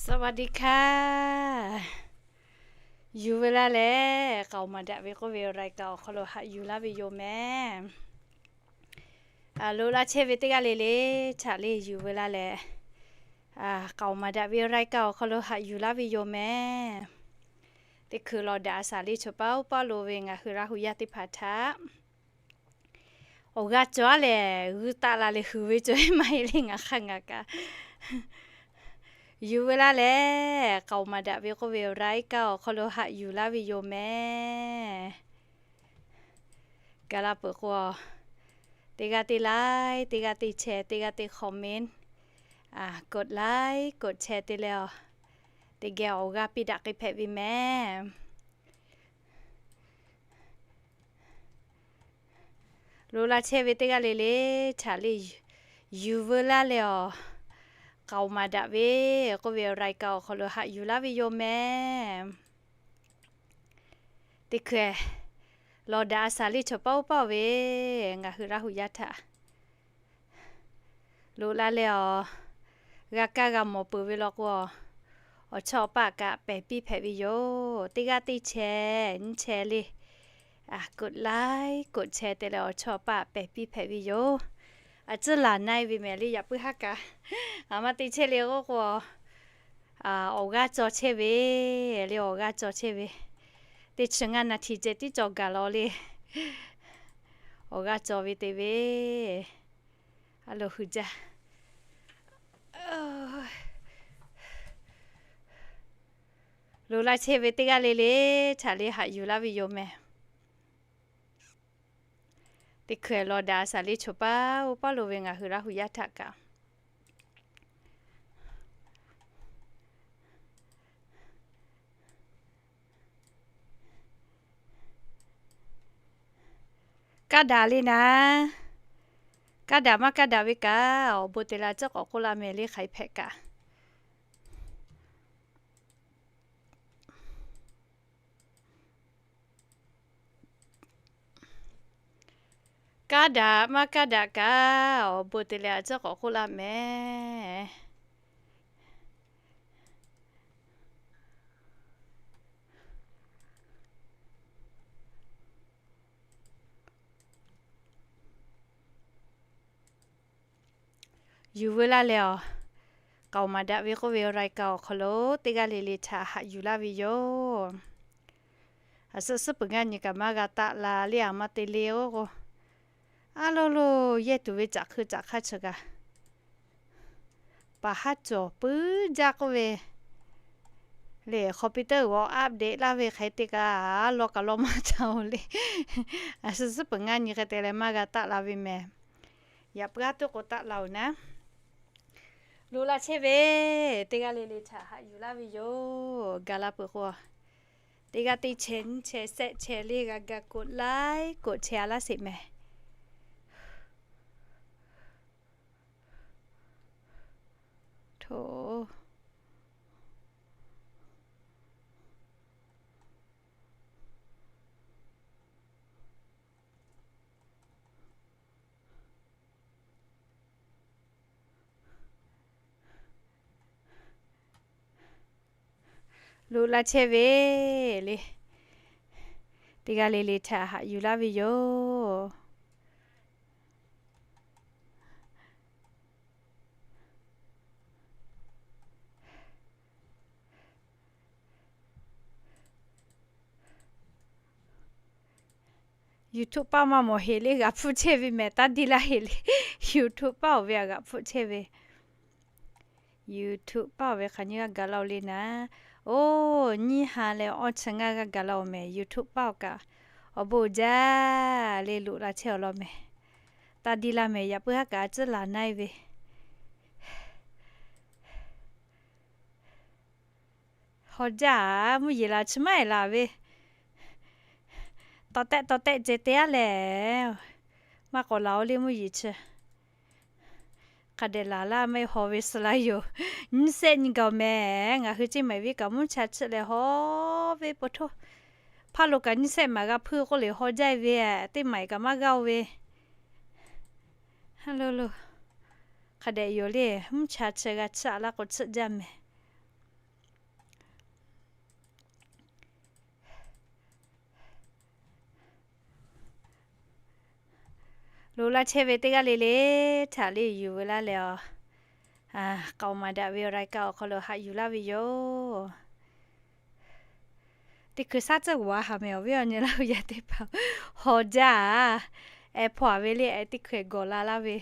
สวัสดีค่ะ Yuˬ veu laˇ lehˬ, k'aoˍ maˍ daꞈ ve k'oˆ ve รายการ awˬ hk'aw lo haꞈ yuˬ laˇ ve yoˬ mehˍ. Loꞈ la chehˇ ve teˇ g'aˇ le le htaꞈ le yuˬ veu laˇ lehˬ, k'aoˍ maˍ daꞈ ve รายการ awˬ hk'aw lo haꞈ yuˬ laˇ ve yoˬ mehˍ. Teˇ hkui lawˬ daꞈ a shaˍ le choˬ paˇ oˇ paˇ lo ve ngaˬ hui Laˇ huˍ yaˇ teˇ hpaˍ htaꞈ awˬ g'aˇ cawˬ a lehˬ, g'uiˇ taˆ la leh huiˍ ve cawˬ e maˇ heˆ le ngaˬ hk'aˇ ngaˬ kaꞈ. Yuˬ veu laˇ lehˬ, k'aoˍ maˍ daꞈ ve k'oˆ ve รายการ awˬ hk'aw lo haꞈ yuˬ laˇ ve yoˬ mehˍ. Gaˬ la peuˬ k'o, teˇ g'aˇ teˇ like, teˇ g'aˇ teˇ share, teˇ g'aˇ teˇ comment, กดไลค์ กดแชร์ te leh a, teˇ geh awˬ g'aˇ piˇ daꞈ k'ai hpehꞈ ve mehˍ. Loꞈ la chehˇ ve teˇ g'aˇ le le htaꞈ le yuˬ veu laˇ leh a, k'aoˍ maˍ daꞈ ve k'oˆ ve รายการ awˬ hk'aw lo haꞈ yuˬ laˇ ve yoˬ mehˍ. Teˇ hkui lawˬ daꞈ a shaˍ le choˬ paˇ oˇ paˇ ve ngaˬ hui Laˇ huˍ yaˇ htaꞈ loꞈ la leh a, g'a kaˇ g'a mawˬ peuˬ ve law k'o, awˬ chawˇ awˬ paˆ kaꞈ pehˬ piˇ hpehꞈ ve yoˬ. Teˇ g'aˇ teˇ share nyiˇ share le, กดไลค์ กดแชร์ te leh awˬ chawˇ awˬ paˆ pehˬ piˇ hpehꞈ ve yoˬ. A ciˉ laˬ na e ve mehˍ le yaꞈ puiˉ haˉ kaꞈ, a ma te chehˇ le k'oˆ k'o, awˬ g'aˇ cawˬ chehˇ ve le, awˬ g'aˇ cawˬ chehˇ ve. Teˇ chi ngaˇ naˍ htiˍ ceh tiˉ cawˬ gaˬ la le. Awˬ g'aˇ cawˬ ve te ve, a loˍ hui jaˇ. Loꞈ la chehˇ ve teˇ g'aˇ le le htaꞈ le haꞈ yuˬ laˇ ve yoˬ mehˍ. Teˇ hkui lawˬ daꞈ a shaˍ le choˬ paˇ oˇ paˇ lo ve ngaˬ hui Laˇ huˍ yaˇ htaꞈ kaꞈ kaˇ daꞈ le naˍ. Kaˇ daꞈ maˇ kaˇ daꞈ ve kaꞈ, awˬ bon te leh a ciˉ k'awꞈ k'oˆ laˇ mehˍ le hk'aˬ hk'e hpehꞈ kaꞈ. Kaˇ daꞈ maˇ kaˇ daꞈ kaꞈ, awˬ bon te leh a ciˉ k'awꞈ k'oˆ laˇ mehˍ. Yuˬ veu laˇ leh a, k'aoˍ maˍ daꞈ ve k'oˆ ve รายการ awˬ hk'aw lo teˇ g'aˇ le le htaꞈ haꞈ yuˬ laˇ ve yoˬ. A suhˉ suhˉ peuˬ ngaˇ nyi kaꞈ maˇ g'a taˆ la le a ma te le oˇ k'o, a lo lo yehˇ tuˬ ve caꞈ hk'eu caꞈ hk'aˇ chi kaꞈ, paˍ haˉ cawˬ puiˉ jaˇ k'oˆ ve le, computer g'aw update laˇ ve hk'e te kaꞈ, law kaꞈ law maˇ ca oˬ le. A suhˉ suhˉ peuˬ ngaˇ nyi hk'e te leh maˇ g'a taˆ la ve mehˍ. Yaꞈ puiˉ a tuˉ k'o taˆ la oˬ naˉ. Loꞈ la chehˇ ve teˇ g'aˇ le le htaꞈ haꞈ yuˬ laˇ ve yoˬ. Gaˬ la peuˬ k'o, teˇ g'aˇ teˇ chehˇ nyiˇ chehˇ shehˆ chehˇ le g'a ga กดไลค์ กดแชร์ a laˇ sheˍ mehˍ. Hto. Loꞈ la chehˇ ve le, teˇ g'aˇ le le htaꞈ haꞈ yuˬ laˇ ve yoˬ. YouTube paˆ maˇ mawˬ heˍ le g'aꞈ hpfuhˇ chehˇ ve mehˍ, taˇ diˇ laˇ heˍ le. YouTube paˆ oˬ ve a g'aꞈ hpfuhˇ chehˇ ve. YouTube paˆ oˬ ve hk'aˬ nyiˇ g'aˇ gaˬ la oˬ le naˉ. Oˇ, nyiˇ ha leh awˇ chi ngaˇ g'aˇ gaˬ la oˬ mehˍ. YouTube paˆ oˬ kaꞈ, awˬ bon jaˇ le loꞈ la chehˇ awˬ lawn mehˍ. Taˇ diˇ laˇ mehˍ, yaꞈ puiˉ haˉ kaꞈ a ciˉ laˬ na e ve. Haw jaˇ a, mvuhˇ yeˬ laˬ chi maˇ heˆ laˬ ve. Tawˍ tehˆ tawˍ tehˆ ceh te aˉ lehˬ, maˇ k'awꞈ laˬ oˬ le mvuhˇ yeˬ chi. Hk'a dehꞈ laˬ laˇ maˇ heˆ haw ve suh la yoˬ. Nyiˇ sehˆ nyi gaˬ oˬ mehˍ, ngaˬ hui ceˇ maˍ ve kaꞈ mvuhˇ cha chiˆ leh haw ve po htoˇ. Hpaˇ lo kaꞈ nyiˇ sehˆ maˍ g'a hpuiˇ k'oˆ le haw jaˇ ve, teˇ maˍ kaꞈ maˇ g'aˇ oˬ ve. Hk'a dehꞈ yoˬ le, mvuhˇ cha chi g'a chiˇ a laˇ k'o chiˇ jaˇ mehˍ. Loꞈ la chehˇ ve teˇ g'aˇ le le htaꞈ le yuˬ veu laˇ leh awˬ, k'aoˍ maˍ daꞈ ve awˬ รายการ awˬ hk'aw lo haꞈ yuˬ laˇ ve yoˬ. Teˇ hkui shaˉ tcuhˉ g'uiˬ a haˍ mehˍ awˬ viˉ awˬ nyi laˇ hui yaˇ teˇ hpaˍ hawˬ jaˇ a, ehˍ hpaw a ve le, ehˍ teˇ hkui gawˬ la laˇ ve,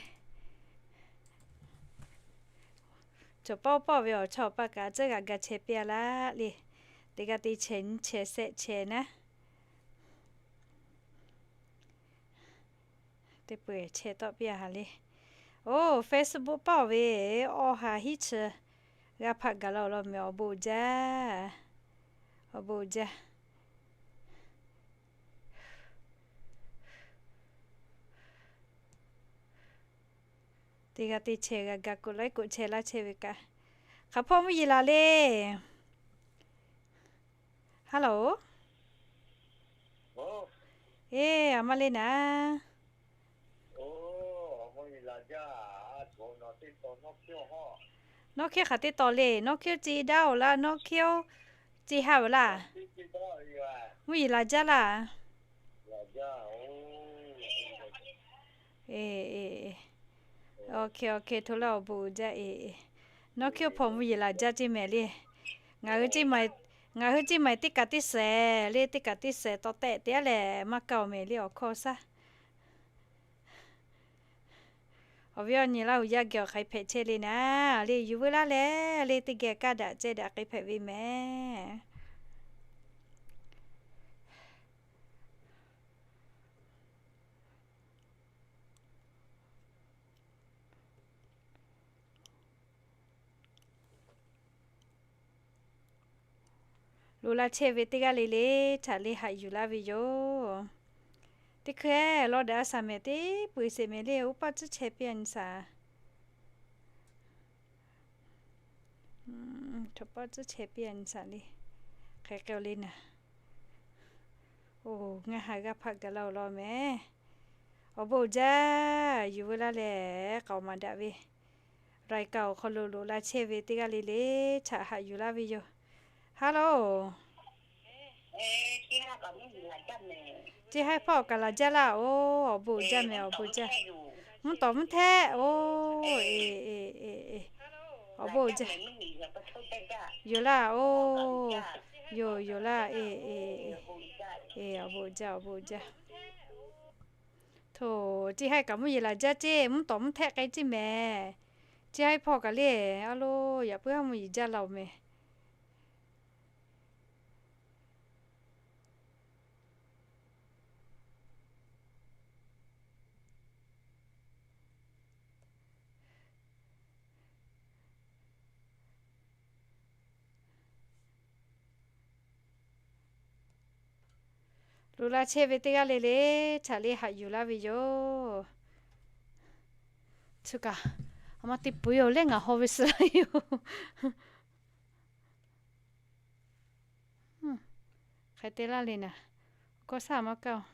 cawˬ pawˆ pawˆ ve awˬ chawˇ awˬ paˇ kaꞈ tcuhˉ g'a ga chehˇ piˇ a laˇ le. Teˇ g'aˇ teˇ chehˇ nyiˇ chehˇ shehˆ chehˇ naˉ teˇ peu chehˇ tawˆ piˇ a haˍ le. Oˬ, Facebook pawˆ ve awˬ ha hiˉ chi g'a hpaˆ gaˬ la awˬ lawn mehˍ, awˬ bon jaˇ, awˬ bon jaˇ. Teˇ g'aˇ teˇ chehˇ g'a ga กดไลค์ กดแชร์ laˇ chehˇ ve kaꞈ, hk'aˬ hpawˇ mvuhˇ yeˬ laˬ le. Hello. Eˬ, a ma le naˍ. Nawˉ hkiˇ hk'aˬ teˇ taw le, nawˉ hkiˇ oˇ ci daˇ oˬ laˇ, nawˉ hkiˇ oˇ ci ha oˬ laˇ. Mvuhˇ yeˬ laˬ jaˇ laˇ. Eˬ, eˬ, eˬ. Oˇ hk'e, oˇ hk'e hto laˇ, awˬ bon uiˍ jaˇ. Eˬ, eˬ. Nawˉ hkiˇ oˇ hpawnˬ mvuhˇ yeˬ laˬ jaˇ ceˇ mehˍ le. Ngaˬ hui ceˇ maˬ, ngaˬ hui ceˇ maˬ teˇ kaꞈ teˇ sehˍ le, teˇ kaꞈ teˇ sehˍ tawˍ tehˆ te aˉ lehˬ maˇ kaˇ oˬ mehˍ le, awˬ hkawˇ shaˉ. Awˬ viˉ awˬ nyi laˇ hui yaˇ geh awˬ hk'aˬ hk'e hpehꞈ chehˇ le naˍ le, yuˬ veu laˇ leh le, teˇ geh kaˇ daꞈ ceh daꞈ hk'e hpehꞈ ve mehˍ. Loꞈ la chehˇ ve teˇ g'aˇ le le htaꞈ le haꞈ yuˬ laˇ ve yoˬ. Teˇ hkui lawˇ daꞈ a shaˍ mehˍ teˇ peu sheˍ mehˍ le, oˇ paˆ tcuhˉ chehˇ piˇ a nyi shaˍ. Hto paˆ tcuhˉ chehˇ piˇ a nyi shaˍ le. Hk'e k'ai le naˍ. Oˬ, ngaˬ ha g'a hpaˆ gaˬ la awˬ lawn mehˍ. Awˬ bon uiˍ jaˇ, yuˬ veu laˇ leh k'aoˍ maˍ daꞈ ve รายการ awˬ hk'aw lo loꞈ la chehˇ ve teˇ g'aˇ le le htaꞈ haꞈ yuˬ laˇ ve yoˬ. Hello. Ceˇ haiˉ hpawˇ kaꞈ laˬ jaˇ laˇ. Oˬ, awˬ bon uiˍ jaˇ mehˍ, awˬ bon uiˍ jaˇ. Mvuhˇ tawˍ mvuhˇ htehˆ. Oˬ, eˬ, eˬ, eˬ, eˬ. Awˬ bon uiˍ jaˇ. Yoˬ laˇ. Oˬ, yoˬ, yoˬ laˇ. Eˬ, eˬ, eˬ. Awˬ bon uiˍ jaˇ, awˬ bon uiˍ jaˇ. Hto, ceˇ haiˉ kaꞈ mvuhˇ yeˬ laˬ jaˇ ceˇ, mvuhˇ tawˍ mvuhˇ htehˆ k'ai ceˇ mehˍ. Ceˇ haiˉ hpawˇ kaꞈ le, a lo, yaꞈ puiˉ haˉ mvuhˇ yeˬ jaˇ laˇ oˬ mehˍ. Loꞈ la chehˇ ve teˇ g'aˇ le le htaꞈ le haꞈ yuˬ laˇ ve yoˬ. Chi kaꞈ, a ma te puiˉ yoˬ leh ngaˬ haw ve suh laˇ yoˬ. Hk'e te laˇ le naˍ, kawˇ shaˉ maˇ kaˇ oˬ.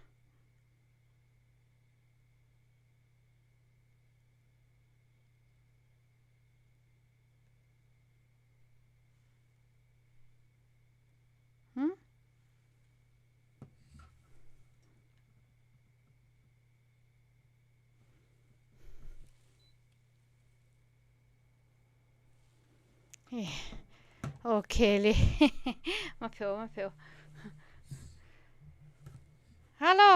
Oˇ hk'e le. Maˇ hpehꞈ-oˬ, maˇ hpehꞈ-oˬ. Hello.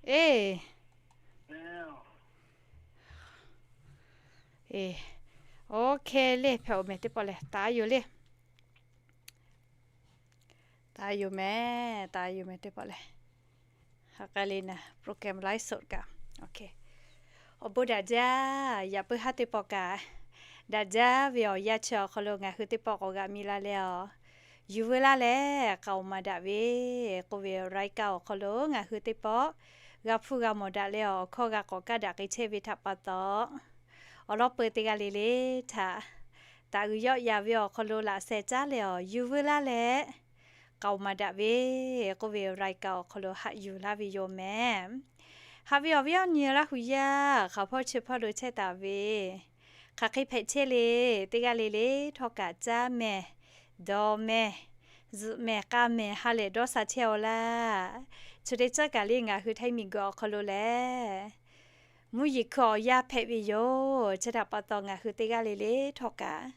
Eˬ. Eˬ. Oˇ hk'e le, hpehꞈ-oˬ mehˍ teˇ pawˆ lehˬ, taˍ yoˬ le. Taˍ yoˬ mehˍ, taˍ yoˬ mehˍ teˇ pawˆ lehˬ. Ha k'ai le naˍ, program live สด kaꞈ. Awˬ bon daꞈ jaˇ, yaꞈ puiˉ haˉ teˇ pawˆ kaꞈ, daꞈ jaˇ ve awˬ yanˇ chi awˬ hk'aw lo ngaˬ hui teˇ pawˆ k'awꞈ g'a mi la leh awˬ, yuˬ veu laˇ leh k'aoˍ maˍ daꞈ ve k'oˆ ve รายการ awˬ hk'aw lo ngaˬ hui teˇ pawˆ g'a hpuˇ g'a mawˬ daꞈ leh awˬ, awˬ hkawˇ g'a k'awꞈ kaˇ daꞈ k'ai chehˇ ve htaꞈ pa taw, awˬ lawn peu teˇ g'aˇ le le htaꞈ taˍ uiˍ yawˆ yan ve awˬ hk'aw lo laꞈ sheh caˉ leh awˬ, yuˬ veu laˇ leh k'aoˍ maˍ daꞈ ve k'oˆ ve รายการ awˬ hk'aw lo haꞈ yuˬ laˇ ve yoˬ mehˍ. Haꞈ ve awˬ viˉ awˬ nyi Laˇ hu yaˇ hk'aˬ hpawˇ chi hpawˇ lo chehˇ taˍ ve, hk'aˬ hk'e hpehꞈ chehˇ le, teˇ g'aˇ le le htawˇ kaꞈ caˇ mehˍ, dawˬ mehˍ, zuhꞈ mehˍ, k'a mehˍ ha lehˬ dawˇ sha chehˇ-aw laˇ. Chi teˇ ceuˬ kaꞈ le ngaˬ hui Htaiˇ miˬguiˬ awˬ hk'aw lo lehˬ, mvuhˇ yeˬ hkui awˬ yanˇ hpehꞈ ve yoˬ. Chi htaꞈ pa taw ngaˬ hui teˇ g'aˇ le le htawˇ kaꞈ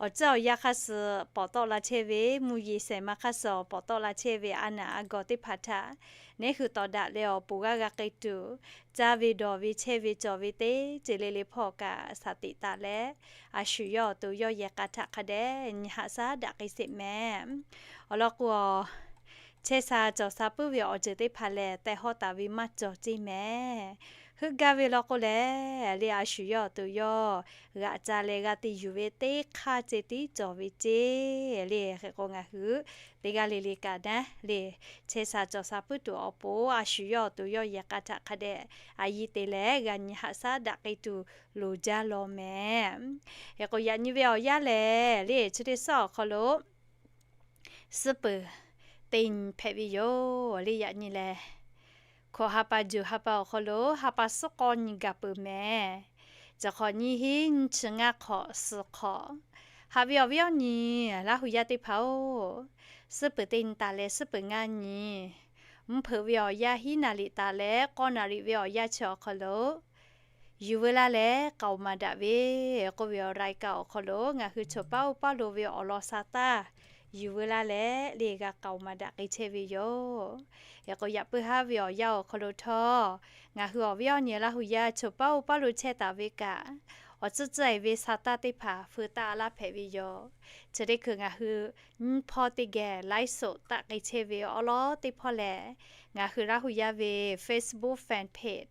awˬ ceuˬ awˬ yanˇ hk'aˇ suh pawˍ tawˆ la chehˇ ve, mvuhˇ yeˬ sehˍ ma hk'aˇ suh awˬ pawˍ tawˆ la chehˇ ve a naˬ a gawˬ teˇ hpaˍ htaꞈ neˉ hui tawˍ daꞈ leh awˬ pon g'aˇ g'a k'ai tuˬ, caˇ ve dawˬ ve chehˇ ve cawˬ ve teˇ ceuˬ le le hpawˇ kaꞈ shaˍ tiꞈ taˍ leh, a shu yawˇ awˬ to yawˇ yehˬ k'a htaꞈ hk'a dehꞈ nyi haꞈ shaˉ daꞈ k'ai sheˍ mehˍ. Awˬ lawn k'o, chehˇ sha cawˬ sha puiˉ ve awˬ ceuˬ teˇ hpaˍ lehˬ, teh hawˇ taˍ ve maˇ cawˬ ceˇ mehˍ. Heuˆ gaˇ ve lawn k'o lehˬ, le a shu yawˇ awˬ to yawˇ g'aꞈ ca leh g'a te yuˬ ve teˇ hk'aˇ ceh tiˉ cawˬ ve ceˇ le. Hk'e k'o ngaˬ hui teˇ g'aˇ le le kaꞈ naˉ le, chehˇ sha cawˬ sha puiˉ tuˬ awˬ pon a shu yawˇ awˬ to yawˇ yehˬ k'a htaꞈ hk'a dehꞈ a yiˇ te leh g'a nyi haꞈ shaˉ daꞈ k'ai tuˬ loˍ jaˇ law mehˍ. Hk'e k'o yaꞈ nyi ve awˬ yanˇ lehˬ, le chi teˇ suhˉ awˬ hk'aw lo suhˉ peuˬ teˇ nyi hpehꞈ ve yoˬ. Le yaꞈ nyi lehˬ, hkawꞈ ha pa juˬ ha pa awˬ hk'aw lo ha pa suhˉ k'awˇ nyi gaˬ peuˬ mehˍ. Chi hk'awꞈ nyiˇ hinˉ nyiˇ chi ngaˇ hk'awꞈ suhˍ hk'awꞈ, haꞈ ve awˬ viˉ awˬ nyi Laˇ hu yaˇ teˇ hpaˍ-oˬ, suhˉ peuˬ teˇ nyi taˍ leh suhˉ peuˬ ngaˇ nyi, mvuhˇ hpeuꞈ ve awˬ yanˇ hiˉ naˍ riˍ taˍ leh k'awˇ naˍ riˍ ve awˬ yanˇ chi awˬ hk'aw lo yuˬ veu laˇ leh k'aoˍ maˍ daꞈ ve k'oˆ ve awˬ รายการ awˬ hk'aw lo ngaˬ hui choˬ paˉ oˇ paˉ lo ve awˬ lawn sha taˇ yuˬ veu laˇ leh le g'a k'aoˍ maˍ daꞈ k'ai chehˇ ve yoˬ. Hk'e k'o yaꞈ puiˉ haˉ ve awˬ yanˇ awˬ hk'aw lo htawˇ, ngaˬ hui awˬ viˉ awˬ nyi Laˇ hu yaˇ choˬ paˉ oˇ paˉ lo chehˇ taˍ ve kaꞈ, awˬ tcuhˉ tcuhˉ-e ve sha taˇ teˇ hpaˍ feu taˆ laˇ hpehꞈ ve yoˬ. Chi teˇ hkui ngaˬ hui nyiˇ hpawˇ teˇ geh ไลฟ์สด taˆ k'ai chehˇ ve awˉ lawˉ teˇ hpawˇ lehˬ, ngaˬ hui Laˇ hu yaˇ ve Facebook fan page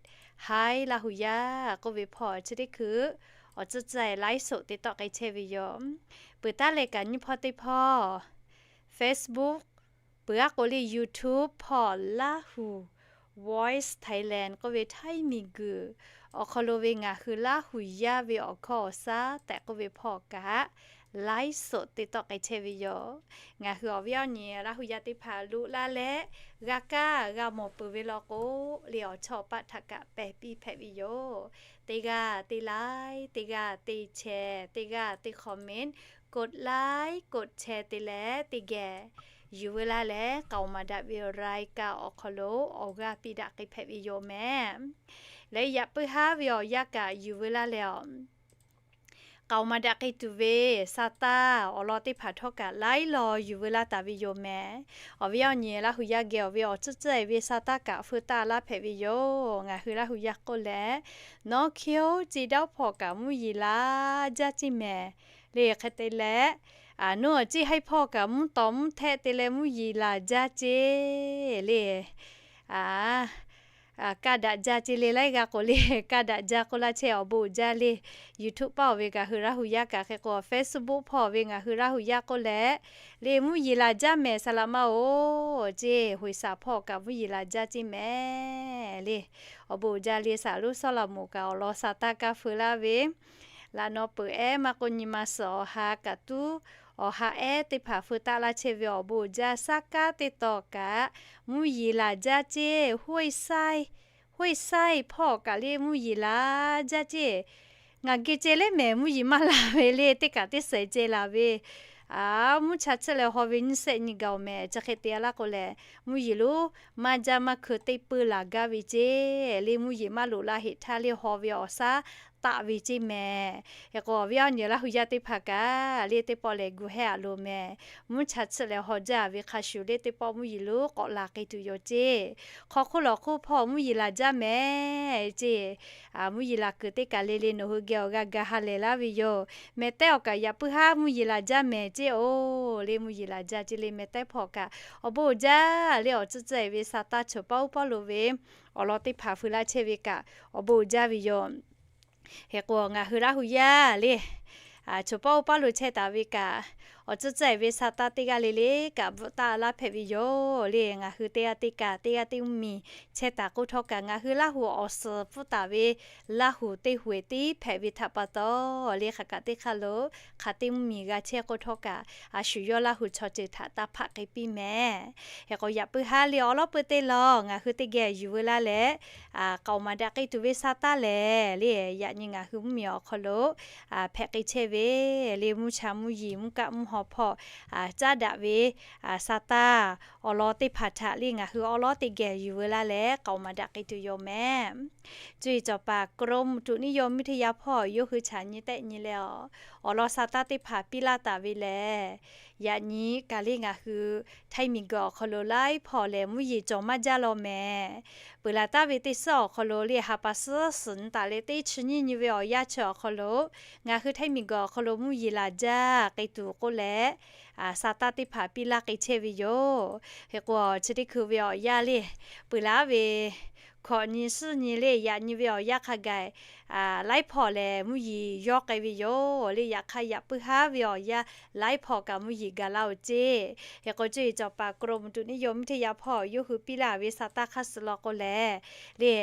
Hi Laˇ hu yaˇ k'oˆ ve hpawˇ chi teˇ hkui awˬ tcuhˉ tcuhˉ-e ไลฟ์สด te tawˆ k'ai chehˇ ve yoˬ. Peuˬ taˉ leh kaꞈ nyiˇ hpawˇ teˇ hpawˇ Facebook peuˬ aˉ k'o le YouTube hpawˇ Laˇ hu Voice Thailand k'oˆ ve Htaiˇ miˬguiˬ awˬ hk'aw lo ve ngaˬ hui Laˇ hu yaˇ ve awˬ hkawˇ awˬ shaˉ tehꞈ k'oˆ ve hpawˇ kaꞈ ไลฟ์สด te tawˆ k'ai chehˇ ve yoˬ. Ngaˬ hui awˬ viˉ awˬ nyi Laˇ hu yaˇ teˇ hpaˍ loꞈ la leh g'a kaˇ g'a mawˬ peuˬ ve law k'o, le awˬ chawˇ paˆ htaꞈ kaꞈ pehˬ piˇ hpehꞈ ve yoˬ. Teˇ g'aˇ teˇ like, teˇ g'aˇ teˇ share, teˇ g'aˇ teˇ comment, กดไลค์ กดแชร์ te leh teˇ geh yuˬ veu laˇ leh k'aoˍ maˍ daꞈ ve รายการ awˬ hk'aw lo awˬ g'aˇ piˇ daꞈ k'ai hpehꞈ ve yoˬ mehˍ. Leh yaꞈ puiˉ haˉ ve awˬ yanˇ kaꞈ yuˬ veu laˇ leh awˬ k'aoˍ maˍ daꞈ k'ai tuˬ ve sha taˇ awˬ lawn teˇ hpaˍ htawˇ kaꞈ laiˉ law yuˬ veu laˇ taˍ ve yoˬ mehˍ. Awˬ viˉ awˬ nyi Laˇ hu yaˇ geh awˬ ve awˬ tcuhˉ tcuhˉ-e ve sha taˇ kaꞈ feu taˆ laˇ hpehꞈ ve yoˬ. Ngaˬ hui Laˇ hu yaˇ k'oˆ leh, nawˉ hkiˇ-oˬ, ceˇ daˇ hpawˇ kaꞈ mvuhˇ yeˬ laˬ jaˇ ceˇ mehˍ le. Hk'e te leh, nawˉ ceˇ haiˇ hpawˇ kaꞈ mvuhˇ tawˍ mvuhˇ htehˆ te leh mvuhˇ yeˬ laˬ jaˇ ceˇ le. Kaˇ daꞈ jaˇ ceˇ le, laiˉ g'aˇ k'o le, kaˇ daꞈ jaˇ k'oˆ laˇ chehˇ awˬ bon uiˍ jaˇ le. YouTube paˇ-oˬ ve ngaˬ hui Laˇ hu yaˇ kaꞈ hk'e k'o, Facebook hpawˇ ve ngaˬ hui Laˇ hu yaˇ k'oˆ leh, le mvuhˇ yeˬ laˬ jaˇ mehˍ, saˍ laꞈ ma-oˬ ceˇ, hoꞈ shaˍ hpawˇ kaꞈ mvuhˇ yeˬ laˬ jaˇ ceˇ mehˍ le. Awˬ bon uiˍ jaˇ le. Saˍ loˉ Sawˉlaꞈmonˍ kaꞈ awˬ lawn sha taˇ kaˇ feu laˇ ve, laꞈ naw peuˬ ehˉ maˇ k'oˆ nyi ma suhˍ awˬ ha kaꞈ tuˉ awˬ ha ehˉ teˇ hpaˍ feu taˆ laˇ chehˇ ve awˬ bon uiˍ jaˇ. Saˉ kaˉ teˇ taw kaꞈ mvuhˇ yeˬ laˬ jaˇ ceˇ, hoꞈ shaˍ hpawˇ kaꞈ le mvuhˇ yeˬ laˬ jaˇ ceˇ. Ngaˬ geh ceh leh mehˍ mvuhˇ yeˬ maˇ laˬ ve le, teˇ kaꞈ teˇ sehˍ ceh laˬ ve. Mvuhˇ cha tsuhˇ leh haw ve nyiˇ shehˆ nyi gaˬ-oˬ mehˍ. Chi hk'e te laˇ k'o lehˬ, mvuhˇ yeˬ lonˉ maˇ jaˇ maˇ hkeu teˇ peu laˬ gaˇ ve ceˇ le, mvuhˇ yeˬ maˇ loꞈ la heꞈ htaˇ le haw ve awˬ shaˉ taˆ ve ceˇ mehˍ. Hk'e k'o awˬ viˉ awˬ nyi Laˇ hu yaˇ teˇ hpaˍ kaꞈ le teˇ pawˆ lehˬ gu hehˉ a loˍ mehˍ. Mvuhˇ cha tsuhˇ leh haw jaˇ ve hk'a shuˍ le teˇ pawˆ mvuhˇ yeˬ lonˉ k'awꞈ laˬ k'ai tuˬ yoˬ ceˇ. Hk'aw hk'oˆ lawˬ hk'oˆ hpawˇ mvuhˇ yeˬ laˬ jaˇ mehˍ ceˇ. Mvuhˇ yeˬ laˬ kuiˬ teˇ kaˬ le le nawˬ hui geh awˬ g'aˇ ga ha lehˬ laˇ ve yoˬ. Mehˍ tehˉ awˬ kaꞈ yaꞈ puiˉ haˉ mvuhˇ yeˬ laˬ jaˇ mehˍ ceˇ-oˬ le, mvuhˇ yeˬ laˬ jaˇ ceˇ le. Mehˍ tehˉ hpawˇ kaꞈ awˬ bon uiˍ jaˇ le. Awˬ tcuhˉ tcuhˉ-e ve sha taˇ choˬ paˉ oˇ paˉ lo ve awˬ lawn teˇ hpaˍ feu laˇ chehˇ ve kaꞈ awˬ bon uiˍ jaˇ ve yoˬ. Hk'e k'o ngaˬ hui Laˇ hu yaˇ le choˬ paˉ oˇ paˉ lo chehˇ taˍ ve kaꞈ, awˬ tcuhˉ tcuhˉ-e ve sha taˇ teˇ g'aˇ le le kaꞈ bvuhꞈ taˆ laˇ hpehꞈ ve yoˬ le. Ngaˬ hui teˇ g'aˇ teˇ kaꞈ teˇ g'aˇ teˇ mvuhˇmiˬ chehˇ taˍ k'oˆ htawˇ kaꞈ, ngaˬ hui Laˇ hu awˬ suhˍ pfuhˇ taˍ ve Laˇ hu teˇ hui eˬ tiˉ hpehꞈ ve htaꞈ pa taw le, hk'aˬ kaꞈ teˇ hk'aˇ lo hk'aˬ teˇ mvuhˇmiˬ g'a chehˇ k'oˆ htawˇ kaꞈ, a shu yawˇ Laˇ hu chaw ceuˬ htaꞈ taˇ hpaˆ k'ai piˇ mehˍ. Hk'e k'o yaꞈ puiˉ haˉ le awˬ lawn peuˬ teˇ lawn ngaˬ hui teˇ geh yuˬ veu laˇ leh, k'aoˍ maˍ daꞈ k'ai tuˬ ve sha taˇ lehˬ le, yaꞈ nyi ngaˬ hui mvuhˇmiˬ awˬ hk'aw lo hpehꞈ k'ai chehˇ ve le, mvuhˇ cha mvuhˇ yeˬ mvuhˇ kaˆ mvuhˇ hpawˇ caˉ daꞈ ve Saˍtanˍ awˬ lawn teˇ hpaˍ htaꞈ le ngaˬ hui awˉ lawˉ teˇ geh yuˬ veu laˇ leh k'aoˍ maˍ daꞈ k'ai tuˬ yoˬ mehˍ. Cuˇ yiˍ cawˬ paˍ กรมอุตุนิยมวิทยา hpawˇ yawˇ hui chaꞈ nyi tehˆ nyi leh, awˬ lawn Saˍtanˍ teˇ hpaˍ piˇ laˇ taˍ ve lehˬ, yaꞈ nyi kaꞈ le ngaˬ hui htaiˇ miˬguiˬ awˬ hk'aw lo laiˉ hpawˇ lehˬ mvuhˇ yeˬ cawˬ maˇ jaˇ law mehˍ. Peuˬ laˬ taˍ ve teˇ suhˉ awˬ hk'aw lo le ha pa suhˉ suhˍ nyi taˍ leh teˇ chi nyiˇ nyi ve awˬ yanˇ chi awˬ hk'aw lo ngaˬ hui htaiˇ miˬguiˬ awˬ hk'aw lo mvuhˇ yeˬ laˬ jaˇ k'ai tuˬ k'oˆ leh, Saˍtanˍ teˇ hpaˍ piˇ laˇ k'ai chehˇ ve yoˬ. Hk'e k'o, chi teˇ hkui ve awˬ yanˇ le, peuˬ laˬ ve hkawꞈ nyi suhˉ nyi le yaꞈ nyi ve awˬ yanˇ hk'a gaˬ laiˉ hpawˇ lehˬ mvuhˇ yeˬ yawˇ k'ai ve yoˬ le. Yaꞈ hk'aˇ yaꞈ puiˉ haˉ ve awˬ yanˇ laiˉ hpawˇ kaꞈ mvuhˇ yeˬ gaˬ laˇ-oˬ ceˇ. Hk'e k'o, cuˇ yiˍ cawˬ paˍ กรมอุตุนิยมวิทยา hpawˇ yawˇ hui piˇ laˇ ve Saˍtanˍ hk'aˇ suh law k'o lehˬ le,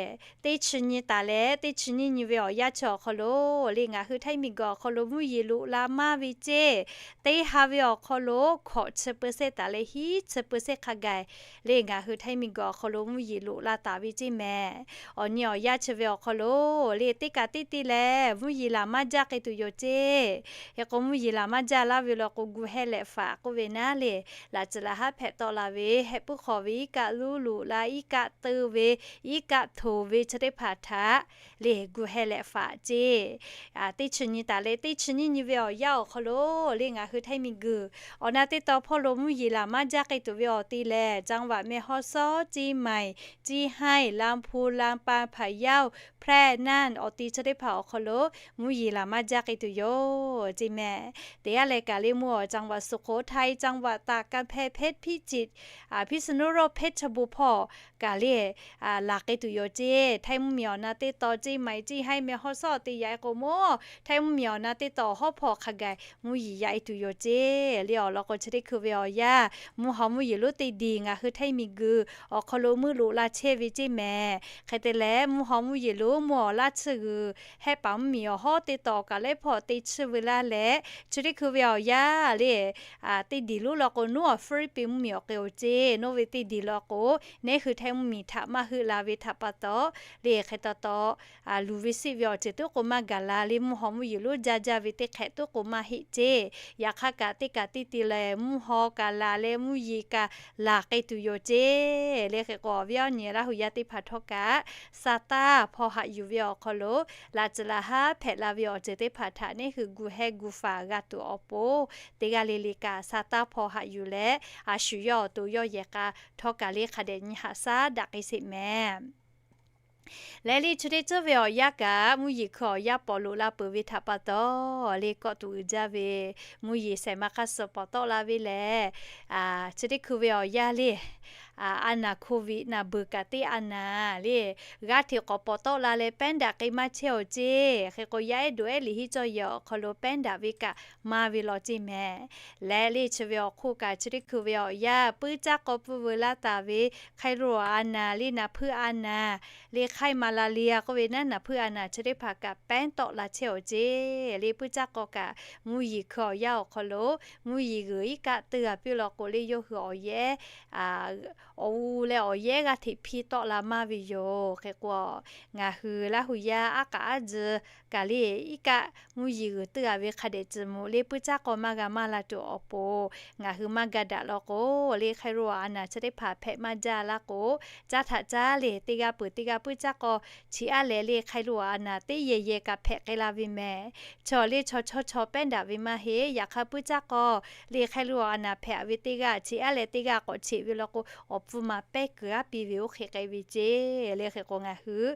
teˇ chi nyi taˍ leh teˇ chi nyiˇ nyi ve awˬ yanˇ chi awˬ hk'aw lo le ngaˬ hui htaiˇ miˬguiˬ awˬ hk'aw lo mvuhˇ yeˬ loꞈ la maˇ ve ceˇ, teˇ ha ve awˬ hk'aw lo hkawꞈ chi เปอร์เซ็นต์ taˍ leh hiˉ chi เปอร์เซ็นต์ hk'a gaˬ le ngaˬ hui htaiˇ miˬguiˬ awˬ hk'aw lo mvuhˇ yeˬ loꞈ la taˍ ve ceˇ mehˍ. Awˬ nyi awˬ yanˇ chi ve awˬ hk'aw lo le teˇ kaꞈ teˇ te lehˬ mvuhˇ yeˬ laˬ maˇ jaˇ k'ai tuˬ yoˬ ceˇ. Hk'e k'o, mvuhˇ yeˬ laˬ maˇ jaˇ laˇ ve law k'o, gu heh lehꞈ faꞈ k'oˆ ve naˉ le, laꞈ tcuhˍ laꞈ haˉ hpehꞈ tawˆ la ve hehˆ puiˉ hk'aw ve iˉ kaˆ luˉ loꞈ la, iˉ kaˆ teu ve, iˉ kaˆ htoˍ ve chi teˇ hpaˍ htaꞈ le gu heh lehꞈ faꞈ ceˇ. Teˇ chi nyi taˍ leh teˇ chi nyiˇ nyi ve awˬ yanˇ awˬ hk'aw lo le ngaˬ hui htaiˇ miˬguiˬ awˬ na teˇ taw hpawˇ lo mvuhˇ yeˬ laˬ maˇ jaˇ k'ai tuˬ ve awˬ te lehˬ, จังหวัดแม่ฮ่องสอน, เชียงใหม่, เชียงราย, ลำพูน, ลำปาง, พะเยา, แพร่, น่าน awˬ ti chi teˇ hpaˍ awˬ hk'aw lo mvuhˇ yeˬ laˬ maˇ jaˇ k'ai tuˬ yoˬ ceˇ mehˍ. Teˇ g'aˇ leh kaꞈ le mvuhˇ awˬ จังหวัดสุโขทัย, จังหวัดตาก, กำแพงเพชร, พิจิตร, พิษณุโลก, เพชรบูรณ์ hpawˇ kaꞈ le laˬ k'ai tuˬ yoˬ ceˇ. Htaiˇ mvuhˇ miˬ awˬ na teˇ taw เชียงใหม่, เชียงราย, แม่ฮ่องสอน awˬ te yaꞈ e k'o mawˇ, htaiˇ mvuhˇ miˬ awˬ na teˇ taw awˬ hawˉ hpawˇ hk'a gaˬ mvuhˇ yeˬ yaꞈ e tuˬ yoˬ ceˇ. Le awˬ lawn k'o, chi teˇ hkui ve awˬ yanˇ mvuhˇ haw mvuhˇ yeˬ lonˉ teˇ diˬ ngaˬ hui htaiˇ miˬguiˬ awˬ hk'aw lo meuˇ loꞈ la chehˇ ve ceˇ mehˍ. Hk'e te leh, mvuhˇ haw mvuhˇ yeˬ lonˉ mvuhˇ awˬ laˇ tsuhˇ g'uiˬ hehˆ paˍ mvuhˇ miˬ awˬ hawˉ teˇ taw kaꞈ laiˉ hpawˇ te tsuhˇ ve laˇ leh, chi teˇ hkui ve awˬ yanˇ le teˇ diˬ lonˉ law k'o, nawˉ awˬ Filipi mvuhˇ miˬ awˬ k'e-oˬ ceˇ. Nawˉ ve teˇ diˬ law k'o, neˉ hui htaiˇ mvuhˇ miˬ htaꞈ maˇ heuˆ la ve htaꞈ pa taw, le hk'e taw taw luˬ ve siˆ ve awˬ ceuˬ tuˉ k'o maˇ gaˬ la. Le mvuhˇ haw mvuhˇ yeˬ lonˉ jaˇ jaˇ ve teˇ hk'ehꞈ tuˉ k'o maˇ heˆ ceˇ. Yaꞈ hk'aˇ kaꞈ teˇ kaꞈ teˇ te leh mvuhˇ haw kaꞈ laˬ leh mvuhˇ yeˬ kaꞈ laˬ k'ai tuˬ yoˬ ceˇ. Le hk'e k'o, awˬ viˉ awˬ nyi Laˇ hu yaˇ teˇ hpaˍ htawˇ kaꞈ Saˍtanˍ hpawˇ haꞈ yuˬ ve awˬ hk'aw lo laꞈ tcuhˍ laꞈ haˉ hpehꞈ la ve awˬ ceuˬ teˇ hpaˍ htaꞈ neˉ hui gu heh gu faˍ g'a tuˬ awˬ pon, teˇ g'aˇ le le kaꞈ Saˍtanˍ hpawˇ haꞈ yuˬ leh, a shu yawˇ awˬ to yawˇ yehˬ k'a htawˇ kaꞈ le hk'a dehꞈ nyi haꞈ shaˉ daꞈ k'ai sheˍ mehˍ. Leh le chi teˇ ceuˬ ve awˬ yanˇ kaꞈ mvuhˇ yeˬ hkui awˬ yanˇ pawˍ loꞈ la peuˬ ve htaꞈ pa taw, le kawˆ tuˬ uiˍ jaˇ ve mvuhˇ yeˬ shehˍ ma hk'aˇ suh pawˍ tawˆ la ve lehˬ, chi teˇ hkui ve awˬ yanˇ le a naˍ โควิด naˍ beuˬ kaꞈ teˇ a naˍ le g'aˇ hteꞈ k'awꞈ pawˍ tawˆ la leh pehˉ daꞈ k'ai maˇ chehˇ-oˬ ceˇ. Hk'e k'o, yaˇ ehˉ doꞈ ehˉ liꞈ hiˉ cawˇ yehˬ awˬ hk'aw lo pehˉ daꞈ ve kaꞈ maˇ ve law ceˇ mehˍ. Leh le chi ve awˬ hk'oˆ kaꞈ chi teˇ hkui ve awˬ yanˇ puiˉ caˇ k'aw pfuhˇ veu laˇ taˍ ve hk'ai lo a naˍ le naˍ hpuiˇ a naˍ le hk'aiˇ malaria k'oˆ ve naˉ naˍ hpuiˇ a naˍ chi teˇ hpaˍ kaꞈ pehˉ tawˆ la chehˇ-oˬ ceˇ. Le puiˉ caˇ k'aw kaꞈ mvuhˇ yeˬ hkui awˬ yanˇ awˬ hk'aw lo mvuhˇ yeˬ g'uiˬ iˉ kaˆ teu a piˇ law k'o, le yawˇ hui awˬ yehˉ awˬ u leh awˬ yehˉ g'aˇ hteꞈ hpiˇ tawˆ la maˇ ve yoˬ. Hk'e k'o, ngaˬ hui Laˇ hu yaˇ aˉ k'aꞈ aˉ tcuh kaꞈ le iˉ kaˆ mvuhˇ yeˬ g'uiˬ teu a ve hk'a dehꞈ tcuh mvuh le puiˉ caˇ k'aw maˇ g'a maˇ la tuˬ awˬ pon, ngaˬ hui maˇ ga daꞈ law k'o, le hk'ai lo a naˍ chi teˇ hpaˍ hpehꞈ maˇ jaˇ laˇ k'o, caˉ htaꞈ caˉ le teˇ g'aˇ peuˬ teˇ g'aˇ puiˉ caˇ k'aw chi aˉ leh le hk'ai lo a naˍ teˇ yehˬ yehˬ kaꞈ hpehꞈ k'ai la ve mehˍ. Chaw le chaw chaw chaw pehˉ daꞈ ve maˇ heˆ. Yaꞈ hk'aˇ puiˉ caˇ k'aw le hk'ai lo a naˍ hpehꞈ ve teˇ g'aˇ chi aˉ leh teˇ g'aˇ k'awꞈ cheꞈ ve law k'o, awˬ pfuhˇ ma pehˉ kuiˬ aˉ piˇ ve oˇ hk'e k'ai ve ceˇ. Le hk'e k'o, ngaˬ hui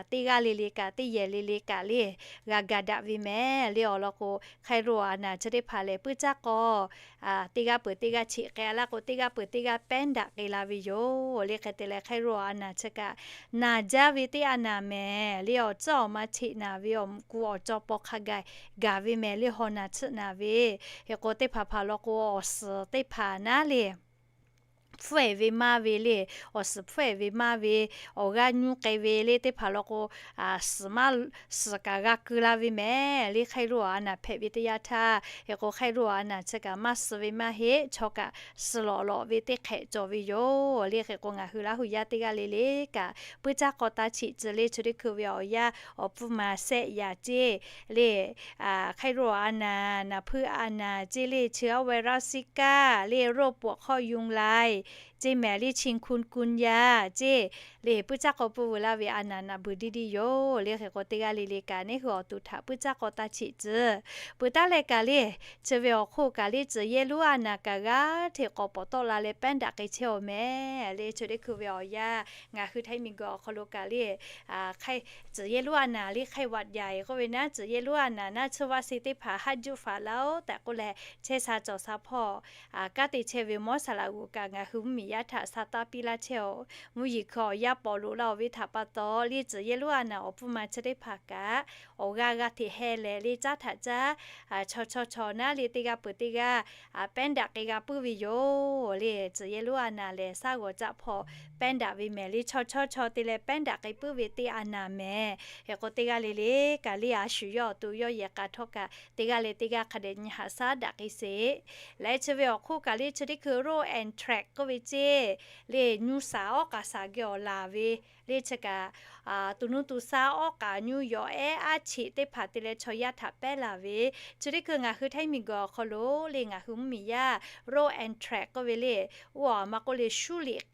teˇ g'aˇ le le kaꞈ teˇ yehˬ le le kaꞈ le g'a ga daꞈ ve mehˍ. Le awˬ lawn k'o, hk'ai lo a naˍ chi teˇ hpaˍ lehˬ puiˉ caˇ k'aw teˇ g'aˇ peuˬ teˇ g'aˇ cheꞈ k'ai a laˇ k'o, teˇ g'aˇ peuˬ teˇ g'aˇ pehˉ daꞈ k'ai la ve yoˬ. Le hk'e te leh hk'ai lo a naˍ chi kaꞈ naˍ jaˇ ve teˇ a naˍ mehˍ. Le awˬ tcuhˉ awˬ ma cheꞈ naˍ ve awˬ ku awˬ caw paw hk'a gaˬ gaˬ ve mehˍ. Le haw naˍ tsuhˆ naˍ ve hk'e k'o, teˇ hpaˍ hpaˍ law k'o awˬ suhˍ teˇ hpaˍ naˉ le hpfuhˇ-ehˍ ve maˇ ve le, awˬ suhˍ hpfuhˇ-ehˍ ve maˇ ve, awˬ g'aˇ nyuˇ k'ai ve le teˇ hpaˍ law k'o, suhˍ maˇ, suhˍ kaꞈ g'a keu la ve mehˍ le. Hk'ai loˇ awˬ a naˍ hpehꞈ ve teˇ yanˇ htaˇ, hk'e k'o hk'ai loˇ awˬ a naˍ chi kaꞈ maˇ suh ve maˇ heˆ, chaw kaꞈ suh lawꞈ lawꞈ ve teˇ hk'ehꞈ cawˬ ve yoˬ le. Hk'e k'o ngaˬ hui Laˇ hu yaˇ teˇ g'aˇ le le kaꞈ, puiˉ caˇ k'aw taˇ cheꞈ tcuh le. Chi teˇ hkui ve awˬ yanˇ awˬ pfuhˇ ma shehˆ yaꞈ ceˇ le, hk'ai loˇ a naˍ, naˍ hpuiˇ a naˍ ceˇ le, chi aˉ virus Zika le, โรคปวดข้อยุงลาย ceˇ mehˍ le, chikungunya ceˇ le, puiˉ caˇ k'aw pui veu laˇ ve a naˍ naꞈ beuˬ diˇ diˇ yoˬ le. Hk'e k'o teˇ g'aˇ le le kaꞈ neˇ hui awˬ to htaꞈ puiˉ caˇ k'aw taˇ cheꞈ tcuh. Peuˬ taˉ leh kaꞈ le, chi ve awˬ hk'oˆ kaꞈ le tcuhˍ yehˇ lonˉ a naˍ kaꞈ g'aˇ hteꞈ k'awꞈ pawˍ tawˆ la leh pehˉ daꞈ k'ai chehˇ-oˬ mehˍ le. Chi teˇ hkui ve awˬ yanˇ ngaˬ hui htaiˇ miˬguiˬ awˬ hk'aw lo kaꞈ le, tcuhˍ yehˇ lonˉ a naˍ le ไข้หวัดใหญ่ k'oˆ ve naˉ, tcuhˍ yehˇ lonˉ a naˍ naˉ, chi vaccine teˇ hpaˍ haˉ juˆ faˍ laˇ-oˬ tehꞈ k'oˆ leh, chehˇ sha cawˬ sha hpawˇ kanˉ te chehˇ ve mawˇ saˍ laꞈ g'uˬ kaꞈ ngaˬ hui mvuhˇmiˬ yaˇ htaꞈ sha taˇ piˇ laˇ chehˇ-oˬ. Mvuhˇ yeˬ hkui awˬ yanˇ pawˍ loꞈ la-oˬ ve htaꞈ pa taw le, tcuhˍ yehˇ lonˉ a naˍ awˬ pfuhˇ ma chi teˇ hpaˍ kaꞈ awˬ g'aˇ g'a hteꞈ heh lehˬ le, caˉ htaꞈ caˉ, chaw chaw chaw naˉ le teˇ g'aˇ peuˬ teˇ g'aˇ pehˉ daꞈ k'ai g'a puiˉ ve yoˬ le. Tcuhˍ yehˇ lonˉ a naˍ lehˬ shaˉ g'awˬ caˆ hpawˇ pehˉ daꞈ ve mehˍ le, chaw chaw chaw te leh pehˉ daꞈ k'ai puiˉ ve teˇ a naˍ mehˍ. Hk'e k'o teˇ g'aˇ le le kaꞈ le a shu yawˇ awˬ to yawˇ yehˬ k'a htawˇ kaꞈ teˇ g'aˇ le teˇ g'aˇ hk'a dehꞈ nyi haꞈ shaˉ daꞈ k'ai sheˍ. Leh chi ve awˬ hk'oˆ kaꞈ le chi teˇ hkui โรคแอนแทรกซ์ k'oˆ ve ceˇ le, nyuˇ saˍ awˉ k'aˍ saˍ geh awˬ laˬ ve le chi kaꞈ, to nuˇ to shaˉ awˉ k'aˍ nyuˇ yawˬ ehˉ aˉ cheꞈ teˇ hpaˍ te leh chaw yaˇ htaꞈ pehˉ laˬ ve, chi teˇ hkui ngaˬ hui htaiˇ miˬguiˬ awˬ hk'aw lo le ngaˬ hui mvuhˇmiˬ yaˇ โรคแอนแทรกซ์ k'oˆ ve le, oˇ a maˇ k'oˆ le shuˉ liꞈ,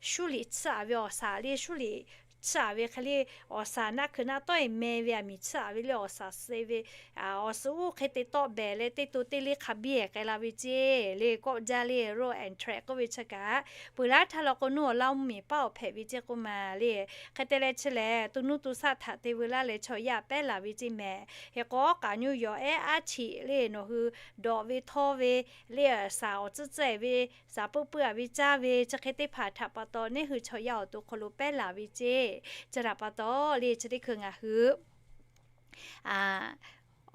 shuˉ liꞈ tsuhˇ a ve awˬ saˍ le, shuˉ liꞈ tsuhˇ a ve hk'e le, awˬ saˍ naˆ hkui naˆ tawˆ-e meh ve a miˍ tsuhˇ a ve le, awˬ saˍ suh ve, awˬ suhˍ uˉ hk'e te tawˆ behˍ leh teˇ to teˇ le hk'a biˇ-ehˍ k'ai la ve ceˇ le, kawˆ jaˇ le โรคแอนแทรกซ์ k'oˆ ve chi kaꞈ, peuˬ laˉ htaˇ law k'o nuˇ awˬ Laˇ mvuhˇmiˬ paˉ awˬ hpehꞈ ve ceˇ k'oˆ ma le. Hk'e te leh chi lehˬ to nuˇ to shaˆ htaꞈ te veu laˇ leh chaw yaˇ pehˉ laˬ ve ceˇ mehˍ. Hk'e k'o awˉ k'aˍ nyuˇ yawˬ ehˉ aˉ cheꞈ le nawˬ hui dawꞈ ve htawˇ ve le, saˍ awˬ tcuhˉ tcuhˉ-e ve, saˍ puiˉ puiˉ a ve caˇ ve chi hk'e teˇ hpaˍ htaꞈ pa taw neˇ hui chaw yaˇ awˬ to hk'aw lo pehˉ laˬ ve ceˇ. Chi htaꞈ pa taw le chi teˇ hkui ngaˬ hui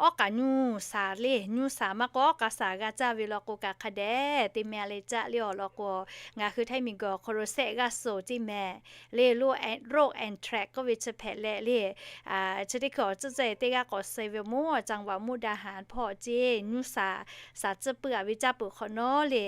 awˉ k'aˍ nyuˇ saˍ le, nyuˇ saˍ maˇ k'o awˉ k'aˍ saˍ g'a caˇ ve law k'o kaꞈ hk'a dehꞈ te meh leh caˇ le awˬ lawn k'o, ngaˬ hui htaiˇ miˬguiˬ awˬ hk'aw lo shehˆ g'aˇ suh ceˇ mehˍ le, โรคแอนแทรกซ์ k'oˆ ve chi hpehꞈ leh le, chi teˇ hkui awˬ tcuhˉ tcuhˉ-e teˇ g'aˇ k'awꞈ suh ve mawˇ จังหวัดมุกดาหาร hpawˇ ceˇ, nyuˇ saˍ, saˍ tcuhˉ puiˉ a ve caˇ peuˬ hk'awꞈ nawˉ le,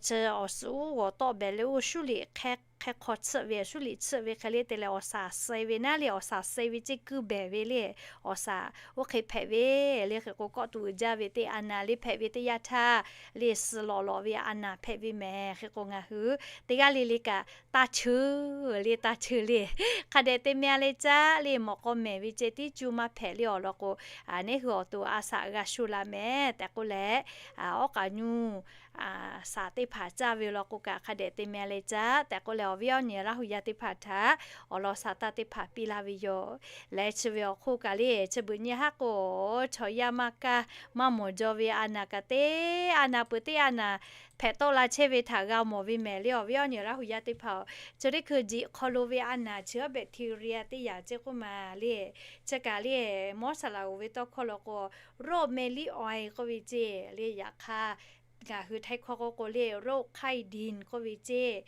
chi awˬ suhˍ uˉ g'awˬ tawˆ behˍ leh oˇ shuˉ liꞈ hk'e hk'e hk'aw tsuhˆ ve, shuˉ liꞈ tsuhˆ ve hk'e le te leh awˬ saˍ suh ve naˉ le, awˬ saˍ suh ve ceˇ kuiˇ behˍ ve le, awˬ saˍ oˇ hk'e hpehꞈ ve le. Hk'e k'o kawˆ tuˬ uiˍ jaˇ ve teˇ a naˍ le hpehꞈ ve teˇ yanˇ htaˇ le, suh lawꞈ lawꞈ ve a naˍ hpehꞈ ve mehˍ. Hk'e k'o ngaˬ hui teˇ g'aˇ le le kaꞈ taˇ cheuˬ le, taˇ cheuˬ le, hk'a dehꞈ te meh leh caˇ le, mawꞈ k'aw mehˍ ve ceh tiˉ cuˇ maˇ hpehꞈ le awˬ lawn k'o, neˇ hui awˬ to a shaꞈ g'a sho la mehˍ tehꞈ k'oˆ leh, awˉ k'aˍ nyuˇ saˍ teˇ hpaˍ caˇ ve law k'o kaꞈ hk'a dehꞈ te meh leh caˇ tehꞈ k'oˆ leh awˬ viˉ awˬ nyi Laˇ hu yaˇ teˇ hpaˍ htaꞈ awˬ lawn saˍ taˇ teˇ hpaˍ piˇ laˇ ve yoˬ. Leh chi ve awˬ hk'oˆ kaꞈ le chi beuꞈ nyi haˉ k'o, chaw yaˇ maˇ kaˇ maˇ mawˬ jaw ve a naˍ kaꞈ teˇ a naˍ peuˬ teˇ a naˍ hpehꞈ tawˆ la chehˇ ve htaꞈ g'a mawˬ ve mehˍ le awˬ viˉ awˬ nyi Laˇ hu yaˇ teˇ hpaˍ-oˬ. Chi teˇ hkui jiꞈ hk'aw lo ve a naˍ chi aˉ bacteria teˇ yaꞈ ceˇ k'oˆ ma le, chi kaꞈ le mawˇ saˍ laꞈ g'uˬ ve tawˇ hkawˇ law k'o, โรคเมลิออยด์ k'oˆ ve ceˇ le, yaꞈ hk'aˇ ngaˬ hui htaiˇ hkawˇ k'oˆ k'o le โรคไข้ดิน k'oˆ ve ceˇ.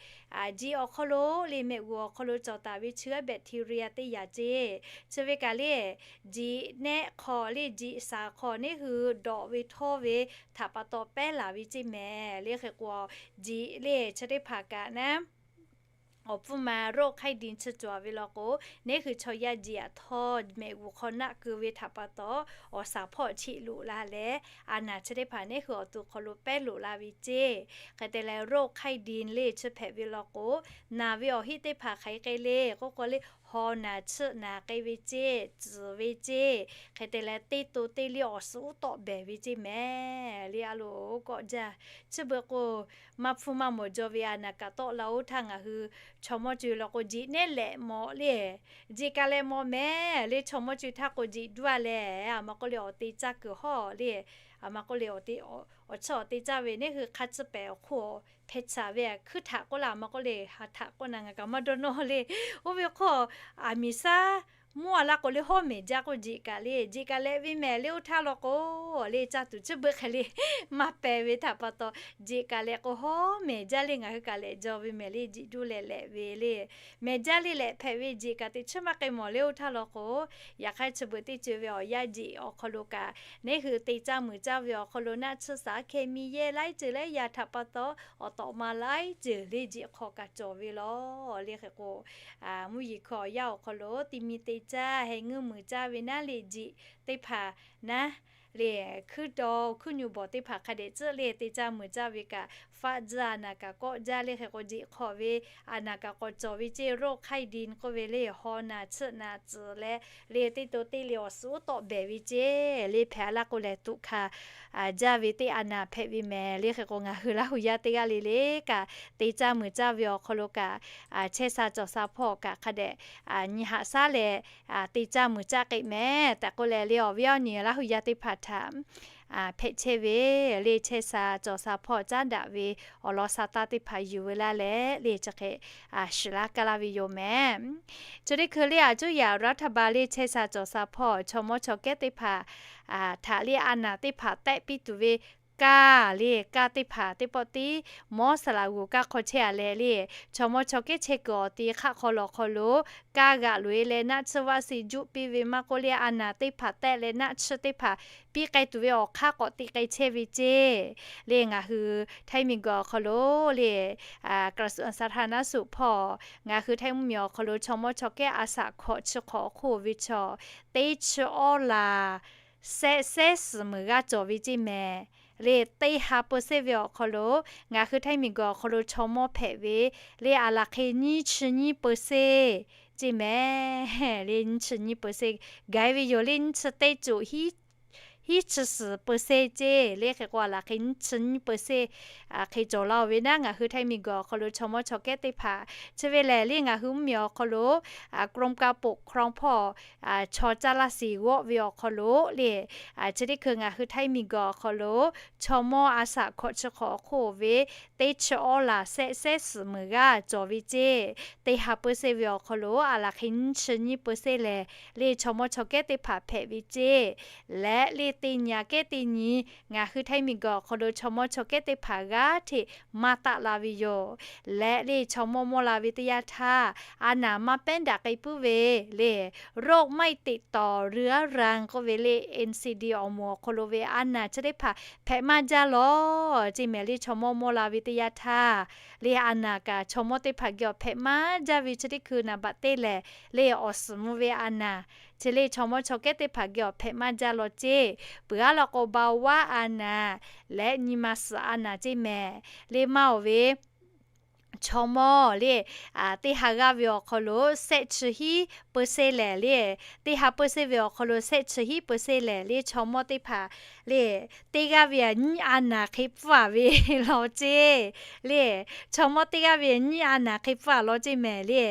Jiꞈ awˬ hk'aw lo le mehꞈ g'uˬ awˬ hk'aw lo cawˬ taˍ ve chi aˉ bacteria teˇ yaꞈ ceˇ. Chi ve kaꞈ le jiꞈ nehˆ hk'aw le jiꞈ saˍ hk'aw neˇ hui dawꞈ ve htawˇ ve htaꞈ pa taw pehˉ laˬ ve ceˇ mehˍ le. Hk'e k'o jiꞈ le chi teˇ hpaˍ kaꞈ naˉ awˬ pfuhˇ ma โรคไข้ดิน chi cawˬ ve law k'o, neˇ hui chaw yaˇ jiꞈ aꞈ htawˇ mehꞈ g'uˬ hk'aw naˆ keu ve htaꞈ pa taw awˬ saˍ hpawˇ cheˆ loꞈ la leh, a naˍ chi teˇ hpaˍ neˇ hui awˬ to hk'aw lo pehˉ loꞈ la ve ceˇ. Hk'e te leh โรคไข้ดิน le chi hpehꞈ ve law k'o, naˬ ve awˬ hinˉ teˇ hpaˍ hk'aˬ hk'e le k'oˆ k'o le, haw naˬ tsuhˆ naˬ k'ai ve ceˇ, tcuhˍ ve ceˇ. Hk'e te leh teˇ to teˇ liˇ awˬ suhˍ uˉ tawˆ behˍ ve ceˇ mehˍ le a loˍ kawˆ jaˇ. Chi beuꞈ k'o maˇ hpfuhˇ maˇ mawˬ jaw ve a naˍ kaꞈ tawˆ la-oˬ htaˇ ngaˬ hui chaw mawˇ co-e law k'o jiꞈ nehˉ lehꞈ mawꞈ le, jiꞈ ka leh mawꞈ mehˍ le. Chaw mawˇ co-e htaˇ k'o jiꞈ duˇ-a leh a maˇ k'oˆ le awˬ te caˇ kuiˬ hawˇ le, a maˇ k'oˆ le awˬ tcuhˇ awˬ te caˇ ve neˇ hui hk'a tcuhˇ pehˍ awˬ hk'oˆ hpeh tsuhꞈ ve hkuiˉ htaꞈ k'oˆ la a maˇ k'oˆ le ha htaꞈ k'oˆ na ngaˬ kaꞈ maˇ dawˇ nawˇ le. Oˇ ve hk'oˆ aˬ miˍ shaˉ mvuhˇ a laˇ k'o le hawˉ mehˍ jaˇ k'o jeꞈ kaꞈ le, jeꞈ kaꞈ lehꞈ ve mehˍ le oˇ htaˇ law k'o le, caˇ tuˬ chi beuꞈ hk'e le maˇ pehˍ ve htaꞈ pa taw, jeꞈ kaꞈ lehꞈ k'o hawˉ mehˍ jaˇ le, ngaˬ hui kaꞈ lehꞈ jaw ve mehˍ le, jeꞈ duˇ leh lehꞈ ve le, mehˍ jaˇ le lehꞈ hpehꞈ ve jeꞈ kaꞈ teꞈ chiˉ maˇ k'ai mawˬ le oˇ htaˇ law k'o, yaꞈ hk'aˇ chi beuꞈ teˇ co e ve awˬ yanˇ jeꞈ awˬ hk'aw lo kaꞈ, neˉ hui te caˇ muiˬ caˇ ve awˬ hk'aw lo naˆ tsuhˇ saˍ hkeh mi yehˇ laiˉ ceuˬ laiˉ yaˇ htaꞈ pa taw, awˬ tawꞈ ma laiˉ ceuˬ le jeꞈ hk'aw kaꞈ cawˬ ve law le. Hk'e k'o, mvuhˇ yeˬ hkui awˬ yanˇ awˬ hk'aw lo ti mi te caˇ heh ngeuˇ muiˬ caˇ ve naˉ le jeꞈ teˇ hpaˍ naˉ le, hkuiˉ daw hkuiˉ nyu bawˬ teˇ hpaˍ hk'a dehꞈ tcuhˆ le te caˇ muiˬ caˇ ve kaꞈ, faˆ tzuhˇ a naˍ kaꞈ kawˆ jaˇ le. Hk'e k'o jeꞈ hk'aw ve a naˍ kaꞈ k'awꞈ cawˬ ve ceˇ, โรคไข้ดิน k'oˆ ve le, haw naˬ tsuhˆ naˬ tcuhˍ leh le, teˇ to teˇ le awˬ suhˍ uˉ tawˆ behˍ ve ceˇ le. Hpehꞈ a laˇ k'o lehˬ tuꞈ hkanˍ jaˇ ve teˇ a naˍ hpehꞈ ve mehˍ le. Hk'e k'o ngaˬ hui Laˇ hu yaˇ teˇ g'aˇ le le kaꞈ, te caˇ muiˬ caˇ ve awˬ hk'aw lo kaꞈ, chehˇ sha cawˬ sha hpawˇ kaꞈ hk'a dehꞈ nyi haꞈ shaˉ leh te caˇ muiˬ caˇ k'ai mehˍ tehꞈ k'oˆ leh le, awˬ viˉ awˬ nyi Laˇ hu yaˇ teˇ hpaˍ htaꞈ hpehꞈ chehˇ ve le, chehˇ sha cawˬ sha hpawˇ caˉ daꞈ ve awˬ lawn sha taˇ teˇ hpaˍ yuˬ ve laˇ leh le, chi hk'e shiˍ laˇ kaˇ laˇ ve yoˬ mehˍ. Chi teˇ hkui le a cuˇ yaꞈ รัฐบาล le chehˇ sha cawˬ sha hpawˇ chaw mawˇ chaw kehˉ teˇ hpaˍ htaꞈ le a naˍ teˇ hpaˍ tehˆ piˇ tuˬ ve kaˇ le, kaˇ teˇ hpaˍ teˇ pawˆ tiˉ mawˇ saˍ laꞈ g'uˬ kaˇ hk'aw chehˇ a leh le, chaw mawˇ chaw kehˉ chehˇ kuiˬ awˬ ti hk'aˆ hk'aw lawˬ hk'aw lo kaˇ g'aꞈ loꞈ e leh naˆ tsuhˇ vaˆ si juˆ piˇ ve maˇ k'oˆ le, a naˍ teˇ hpaˍ tehˆ leh naˆ tsuhˇ teˇ hpaˍ piˇ k'ai tuˬ ve awˬ hk'aˇ k'awꞈ te k'ai chehˇ ve ceˇ le. Ngaˬ hui Htaiˇ miˬ guiˬ awˬ hk'aw lo le, k'aꞈ suhˍ a saˍ htaˇ naˉ suhˍ hpawˇ ngaˬ hui Htaiˇ mvuhˇ miˬ awˬ hk'aw lo chaw mawˇ chaw kehˉ a shaꞈ hkawꞈ chi hk'awꞈ awˬ hk'oˆ ve chaw teˇ chi awˇ laˬ sehˆ sehˉ suhˍ meuˍ g'aˇ cawˬ ve ceˇ mehˍ le. Teˇ ha เปอร์เซ็นต์ ve awˬ hk'aw lo ngaˬ hui Htaiˇ miˬ guiˬ awˬ hk'aw lo chaw mawˇ hpehꞈ ve le, a laˬ hk'e nyiˇ chi nyiˇ เปอร์เซ็นต์ ceˇ mehˍ le. Nyiˇ chi nyiˇ เปอร์เซ็นต์ gaˬ e ve yoˬ le. Nyiˇ chi teˇ cuꞈ hiˉ chi suhˍ เปอร์เซ็นต์ ceˇ le. Hk'e k'o a laˬ hk'e nyiˇ chi nyiˇ เปอร์เซ็นต์ hk'e cawˬ la oˬ ve naˉ, ngaˬ hui Htaiˇ miˬ guiˬ awˬ hk'aw lo chaw mawˇ chaw kehˉ teˇ hpaˍ chi ve lehˬ le, ngaˬ hui mvuhˇ miˬ awˬ hk'aw lo กรมการปกครอง hpawˇ chaw caˇ laˇ shiˍ g'awˆ ve awˬ hk'aw lo le, chi teˇ hkui ngaˬ hui Htaiˇ miˬ guiˬ awˬ hk'aw lo chaw mawˇ a shaꞈ hkawꞈ chi hk'awꞈ awˬ hk'oˆ ve teˇ chi awˇ laˬ sehˆ sehˉ suhˍ meuˍ g'aˇ cawˬ ve ceˇ. Teˇ ha เปอร์เซ็นต์ ve awˬ hk'aw lo a laˬ hk'e nyiˇ chi nyiˇ เปอร์เซ็นต์ lehˬ le, chaw mawˇ chaw kehˉ teˇ hpaˍ hpehꞈ ve ceˇ. Leh le teˇ nyi aꞈ kehˉ teˇ nyi ngaˬ hui Htaiˇ miˬ guiˬ awˬ hk'aw lo chaw mawˇ chaw kehˉ teˇ hpaˍ g'aˇ hteꞈ maˇ taˆ la ve yoˬ. Leh le chaw mawˇ mawˇ la ve teˇ yanˇ htaˇ, a naˍ maˇ pehˉ daꞈ k'ai puiˉ ve le, โรคไม่ติดต่อเรื้อรัง k'oˆ ve le, N C D awˬ moˍ awˬ hk'aw lo ve a naˍ chi teˇ hpaˍ hpehꞈ maˇ jaˇ lawˬ ceˇ mehˍ le. Chaw mawˇ mawˇ la ve teˇ yanˇ htaˇ le, a naˍ kaꞈ chaw mawˇ teˇ hpaˍ geh awˬ hpehꞈ maˇ jaˇ ve chi teˇ hkui naˍ baꞈ teˇ lehˬ le, awˬ suhˍ mvuh ve a naˍ chi le chaw mawˇ chaw kehˉ teˇ hpaˍ geh awˬ hpehꞈ maˇ jaˇ lawˬ ceˇ. Peuˬ aˉ law k'o เบาหวาน a naˍ leh nyi ma suhˍ a naˍ ceˇ mehˍ le. Maˇ oˬ ve chaw mawˇ le teˇ ha g'aˇ ve awˬ hk'aw lo sehˆ chi hiˉ เปอร์เซ็นต์ lehˬ le, teˇ ha เปอร์เซ็นต์ ve awˬ hk'aw lo sehˆ chi hiˉ เปอร์เซ็นต์ lehˬ le, chaw mawˇ teˇ hpaˍ le teˇ g'aˇ ve nyiˇ a naˍ hk'e pfuhˇ a ve lawˬ ceˇ le. Chaw mawˇ teˇ g'aˇ ve nyiˇ a naˍ hk'e pfuhˇ a lawˬ ceˇ mehˍ le.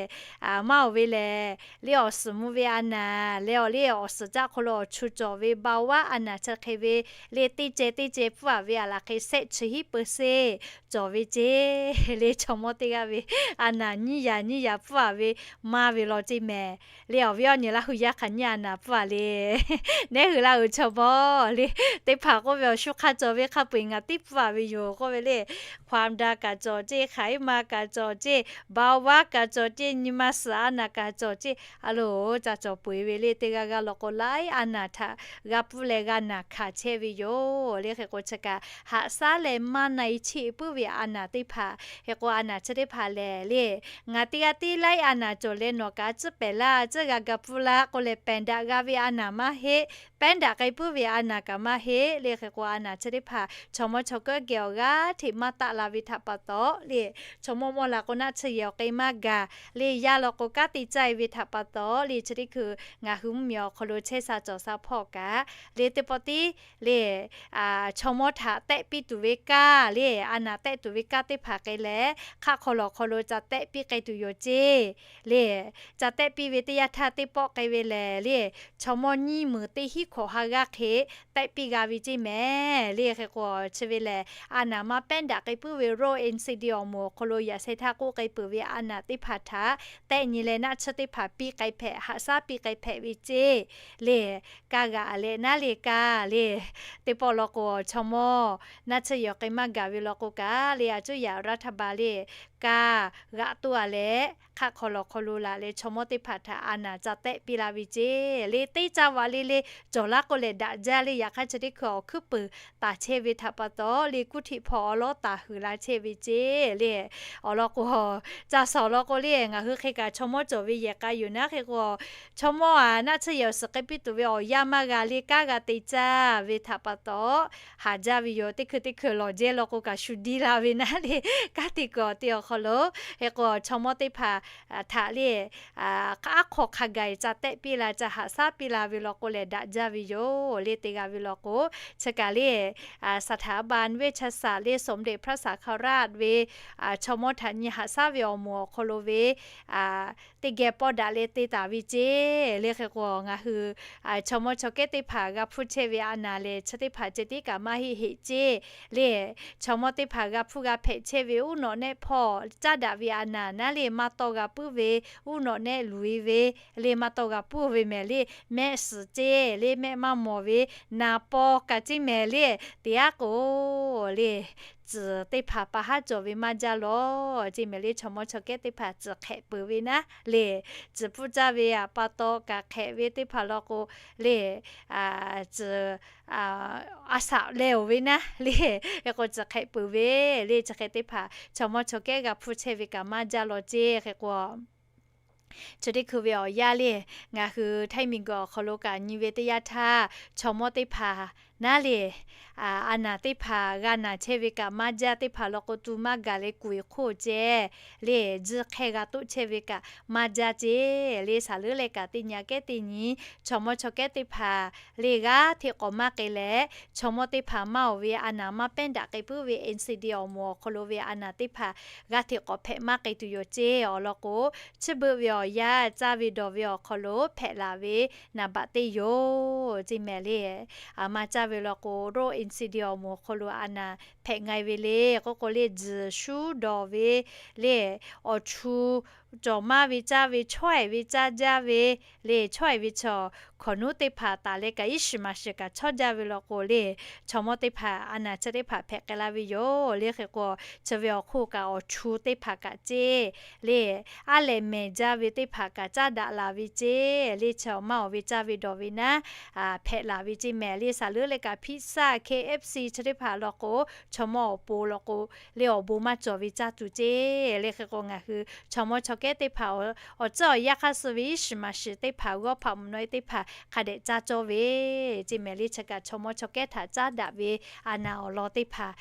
Maˇ oˬ ve lehˬ le, awˬ suhˍ mvuh ve a naˍ leh awˬ le awˬ suhˍ caˆ hk'aw lo awˬ chu cawˬ ve เบาหวาน a naˍ chi hk'e ve le, teˇ ceh teˇ ceh pfuhˇ a ve a laˬ hk'e sehˆ chi hiˉ เปอร์เซ็นต์ cawˬ ve ceˇ le. Chaw mawˇ teˇ g'aˇ ve a naˍ nyiˇ yaꞈ nyiˇ yaꞈ pfuhˇ a ve maˇ ve lawˬ ceˇ mehˍ le. Awˬ viˉ awˬ nyi Laˇ hu yaˇ hk'aˬ nyiˇ a naˍ pfuhˇ a le, neˉ hui laˇ hui chaw mawˇ le, teˇ hpaˍ k'oˆ ve awˬ shu hk'a cawˬ ve hk'a peu-eˬ ngaˬ tiˉ pfuhˇ a ve yoˬ k'oˆ ve le. ความดัน kaꞈ cawˬ ceˇ, ไขมัน kaꞈ cawˬ ceˇ, เบาหวาน kaꞈ cawˬ ceˇ, nyi ma suhˍ a naˍ kaꞈ cawˬ ceˇ. A loˬ, ca cawˬ peu-eˬ ve le, teˇ g'aˇ g'aˇ law k'o laiˉ a naˍ htaꞈ g'a pfuhˇ leh g'a naˬ hkanˍ chehˇ ve yoˬ le. Hk'e k'o chi kaꞈ haꞈ shaˉ leh maˇ na e cheˆ puiˉ ve a naˍ teˇ hpaˍ, hk'e k'o a naˍ chi teˇ hpaˍ lehˬ le, ngaˬ teˇ g'aˇ tiˉ laiˉ a naˍ cawˬ leh nawˬ kaꞈ tcuhˉ pehˍ laˇ, tcuhˉ g'a ga pfuhˇ laˇ k'oˆ leh pehˬ daꞈ g'a ve a naˍ maˇ heˆ, pehˉ daꞈ k'ai puiˉ ve a naˍ kaꞈ maˇ heˆ le. Hk'e k'o a naˍ chi teˇ hpaˍ chaw mawˇ chaw kehˉ geh awˬ g'aˇ hteꞈ maˇ taˆ la ve htaꞈ pa taw le, chaw mawˇ mawˇ la k'o naˆ tsuhˇ yehˬ awˬ k'ai maˇ gaˬ le, yaˇ law k'o kanˉ te caˇ e ve htaꞈ pa taw le, chi teˇ hkui ngaˬ hui mvuhˇ miˬ awˬ hk'aw lo chehˇ sha cawˬ sha hpawˇ kaꞈ le, teˇ pawˆ tiˉ le chaw mawˇ htaꞈ tehˆ piˇ tuˬ ve kaˇ le, a naˍ tehˆ tuˬ ve kaˇ teˇ hpaˍ k'ai leh, hk'aˆ hk'aw lawˬ hk'aw lo ca tehˆ piˇ k'ai tuˬ yoˬ ceˇ le. Ca tehˆ piˇ ve teˇ yanˇ htaˇ teˇ pawˆ k'ai ve lehˬ le, chaw mawˇ nyiˇ meunˍ teˇ hinˉ hkawꞈ ha g'aˇ hk'e tehˆ piˇ g'a ve ceˇ mehˍ le. Hk'e k'o, chi ve lehˬ, a naˍ maˇ pehˉ daꞈ k'ai puiˉ ve Road Incident awˬ moˍ awˬ hk'aw lo yaꞈ sheh htaˇ k'oˆ k'ai peuˬ ve a naˍ teˇ hpaˍ htaꞈ tehˆ nyi leh naˆ tsuhˇ teˇ hpaˍ piˇ k'ai hpehꞈ, haꞈ shaˉ piˇ k'ai hpehꞈ ve ceˇ le. Kaˇ g'aꞈ leh naˉ le kaˇ le, teˇ pawˆ law k'o, chaw mawˇ naˆ tsuhˇ yaw k'ai maˇ gaˬ ve law k'o kaꞈ le, a cuˇ yaꞈ รัฐบาล le kaˇ g'aꞈ toˇ a leh, hk'aˆ hk'aw lawˬ hk'aw lo laˬ leh chaw mawˇ teˇ hpaˍ htaꞈ a naˍ ca tehˆ piˇ la ve ceˇ le. Teˇ caˇ vaꞈ le le cawˬ laˇ k'o lehˬ daꞈ jaˇ le. Yaꞈ hk'aˇ chi teˇ hkui awˬ hkuiˉ puiˍ taˍ chehˇ ve htaꞈ pa taw le, kuˇ htiꞈ hpaw awˬ lawˉ taˍ huiˍ la chehˇ ve ceˇ le. Awˬ lawn k'o, ca shawˍ law k'o le, ngaˬ hui hk'e kaꞈ chaw mawˇ cawˬ ve yehˬ k'a yoˬ naˉ. Hk'e k'o, chaw mawˇ a naˆ tsuhˇ yaw suhˍ k'ai piˇ tuˬ ve awˬ yanˇ maˇ g'a le, kaˇ g'a te caˇ ve htaꞈ pa taw, haˍ jaˇ ve yoˬ. Teˇ hkui teˇ hkui lawˬ jehˇ law k'o kaꞈ shu diˇ la ve naˉ le, kaˇ te kuiˬ awˬ te awˬ hk'aw lo. Hk'e k'o, chaw mawˇ teˇ hpaˍ htaꞈ le, aˉ hk'aw hk'a gaˬ ca tehˆ piˇ la, ca haꞈ shaˉ piˇ la ve law k'o lehˬ daꞈ jaˇ ve yoˬ le. Te g'a ve law k'o, chi kaꞈ le สถาบันเวชศาสตร์ le สมเด็จพระสังฆราช ve chaw mawˇ htaꞈ nyi haꞈ shaˉ ve awˬ moˍ awˬ hk'aw lo ve teˇ geh pawˇ daꞈ leh te taˍ ve ceˇ le. Hk'e k'o, ngaˬ hui chaw mawˇ chaw kehˉ teˇ hpaˍ g'a hpuˇ chehˇ ve a naˍ lehˬ, chi teˇ hpaˍ ceh tiˉ kaꞈ maˇ heˆ heˆ ceˇ le. Chaw mawˇ teˇ hpaˍ g'a hpuˇ g'a hpehꞈ chehˇ ve uˉ nawꞈ nehˆ hpawˇ caˉ daꞈ ve a naˍ naˉ le maˇ tawˇ g'a puiˉ ve, uˉ nawꞈ nehˆ luˬ e ve le maˇ tawˇ g'a puiˉ ve mehˍ le. Mehˆ suhˍ ceˇ le, mehˆ maˇ mawˬ ve, naˍ paw kaꞈ ceˇ mehˍ le. Teˇ aˉ k'o le, tcuhˍ teˇ hpaˍ pa haˉ cawˬ ve maˇ jaˇ lawˬ ceˇ mehˍ le. Chaw mawˇ chaw kehˉ teˇ hpaˍ tcuhˍ hk'ehꞈ peuˬ ve naˉ le. Tcuhˍ pfuhˇ caˇ ve aꞈ pa taw kaꞈ hk'ehꞈ ve teˇ hpaˍ law k'o le, tcuhˍ a shaꞈ leh oˬ ve naˉ le. Hk'e k'o, tcuhˍ hk'ehꞈ peuˬ ve le. Chi hk'e teˇ hpaˍ chaw mawˇ chaw kehˉ g'a hpuˇ chehˇ ve kaꞈ maˇ jaˇ lawˬ ceˇ. Hk'e k'o, chi teˇ hkui ve awˬ yanˇ le, ngaˬ hui htaiˇ miˬguiˬ awˬ hk'aw lo kaꞈ nyi ve teˇ yanˇ htaˇ, chaw mawˇ teˇ hpaˍ naˉ le, a naˍ teˇ hpaˍ g'a naˬ chehˇ ve kaꞈ maˇ jaˇ, teˇ hpaˍ law k'o tu maˇ gaˬ leh kuˬ e hk'oˆ ceh le, tzuhˇ hk'ehˇ g'a toˆ chehˇ ve kaꞈ maˇ jaˇ ceˇ le. Saˍ leuˉ leh kaꞈ teˇ nyi aꞈ kehˉ teˇ nyi chaw mawˇ chaw kehˉ teˇ hpaˍ le g'aˇ hteꞈ k'awꞈ maˇ k'ai leh, chaw mawˇ teˇ hpaˍ maˇ oˬ ve a naˍ maˇ pehˉ daꞈ k'ai puiˉ ve incident awˬ moˍ awˬ hk'aw lo ve a naˍ teˇ hpaˍ g'aˇ hteꞈ k'awꞈ hpehꞈ maˇ k'ai tuˬ yoˬ ceˇ. Awˬ lawn k'o, chi beuꞈ ve awˬ yanˇ caˇ ve dawˬ ve awˬ hk'aw lo hpehꞈ laˬ ve naˍ baꞈ teˇ yoˬ ceˇ mehˍ le. A ma caˇ ve law k'o, Road Incident awˬ moˍ awˬ hk'aw lo a naˍ hpehꞈ nga e ve le k'oˆ k'o le, tzuhˬ shuˉ dawˬ ve le, awˬ chu cawˬ maˇ ve caˇ ve, chaweh ve caˇ jaˇ ve le, chaweh ve chaw hkawꞈ nuˉ teˇ hpaˍ taˍ leh kaꞈ iˉ shiˍ maˍ shiˍ kaꞈ chawˇ jaˇ ve law k'o le, chaw mawˇ teˇ hpaˍ a naˍ chi teˇ hpaˍ hpehꞈ k'ai laˇ ve yoˬ le. Hk'e k'o, chi ve awˬ hk'oˆ kaꞈ awˬ chu teˇ hpaˍ kaꞈ ceˇ le, aˉ lehˬ mehˍ jaˇ ve teˇ hpaˍ kaꞈ caˉ daꞈ laˬ ve ceˇ le. Chaw maˇ oˬ ve caˇ ve dawˬ ve naˉ hpehꞈ laˬ ve ceˇ mehˍ le. Saˍ leuˉ leh kaꞈ pizza, K F C chi teˇ hpaˍ law k'o, chaw mawˇ awˬ pon law k'o le, awˬ bon maˇ cawˬ ve caˇ tuˬ ceˇ le. Hk'e k'o, ngaˬ hui chaw mawˇ chaw kehˉ teˇ hpaˍ awˬ tcuhˉ awˬ yanˇ hk'aˇ suh ve iˉ shiˍ maˍ shiˍ teˇ hpaˍ, g'awˇ hpaꞈ mvuhꞈ naw e teˇ hpaˍ hk'a dehꞈ caˇ cawˇ ve ceˇ mehˍ le. Chi kaꞈ chaw mawˇ chaw kehˉ htaꞈ caˉ daꞈ ve a naˍ awˬ lawn teˇ hpaˍ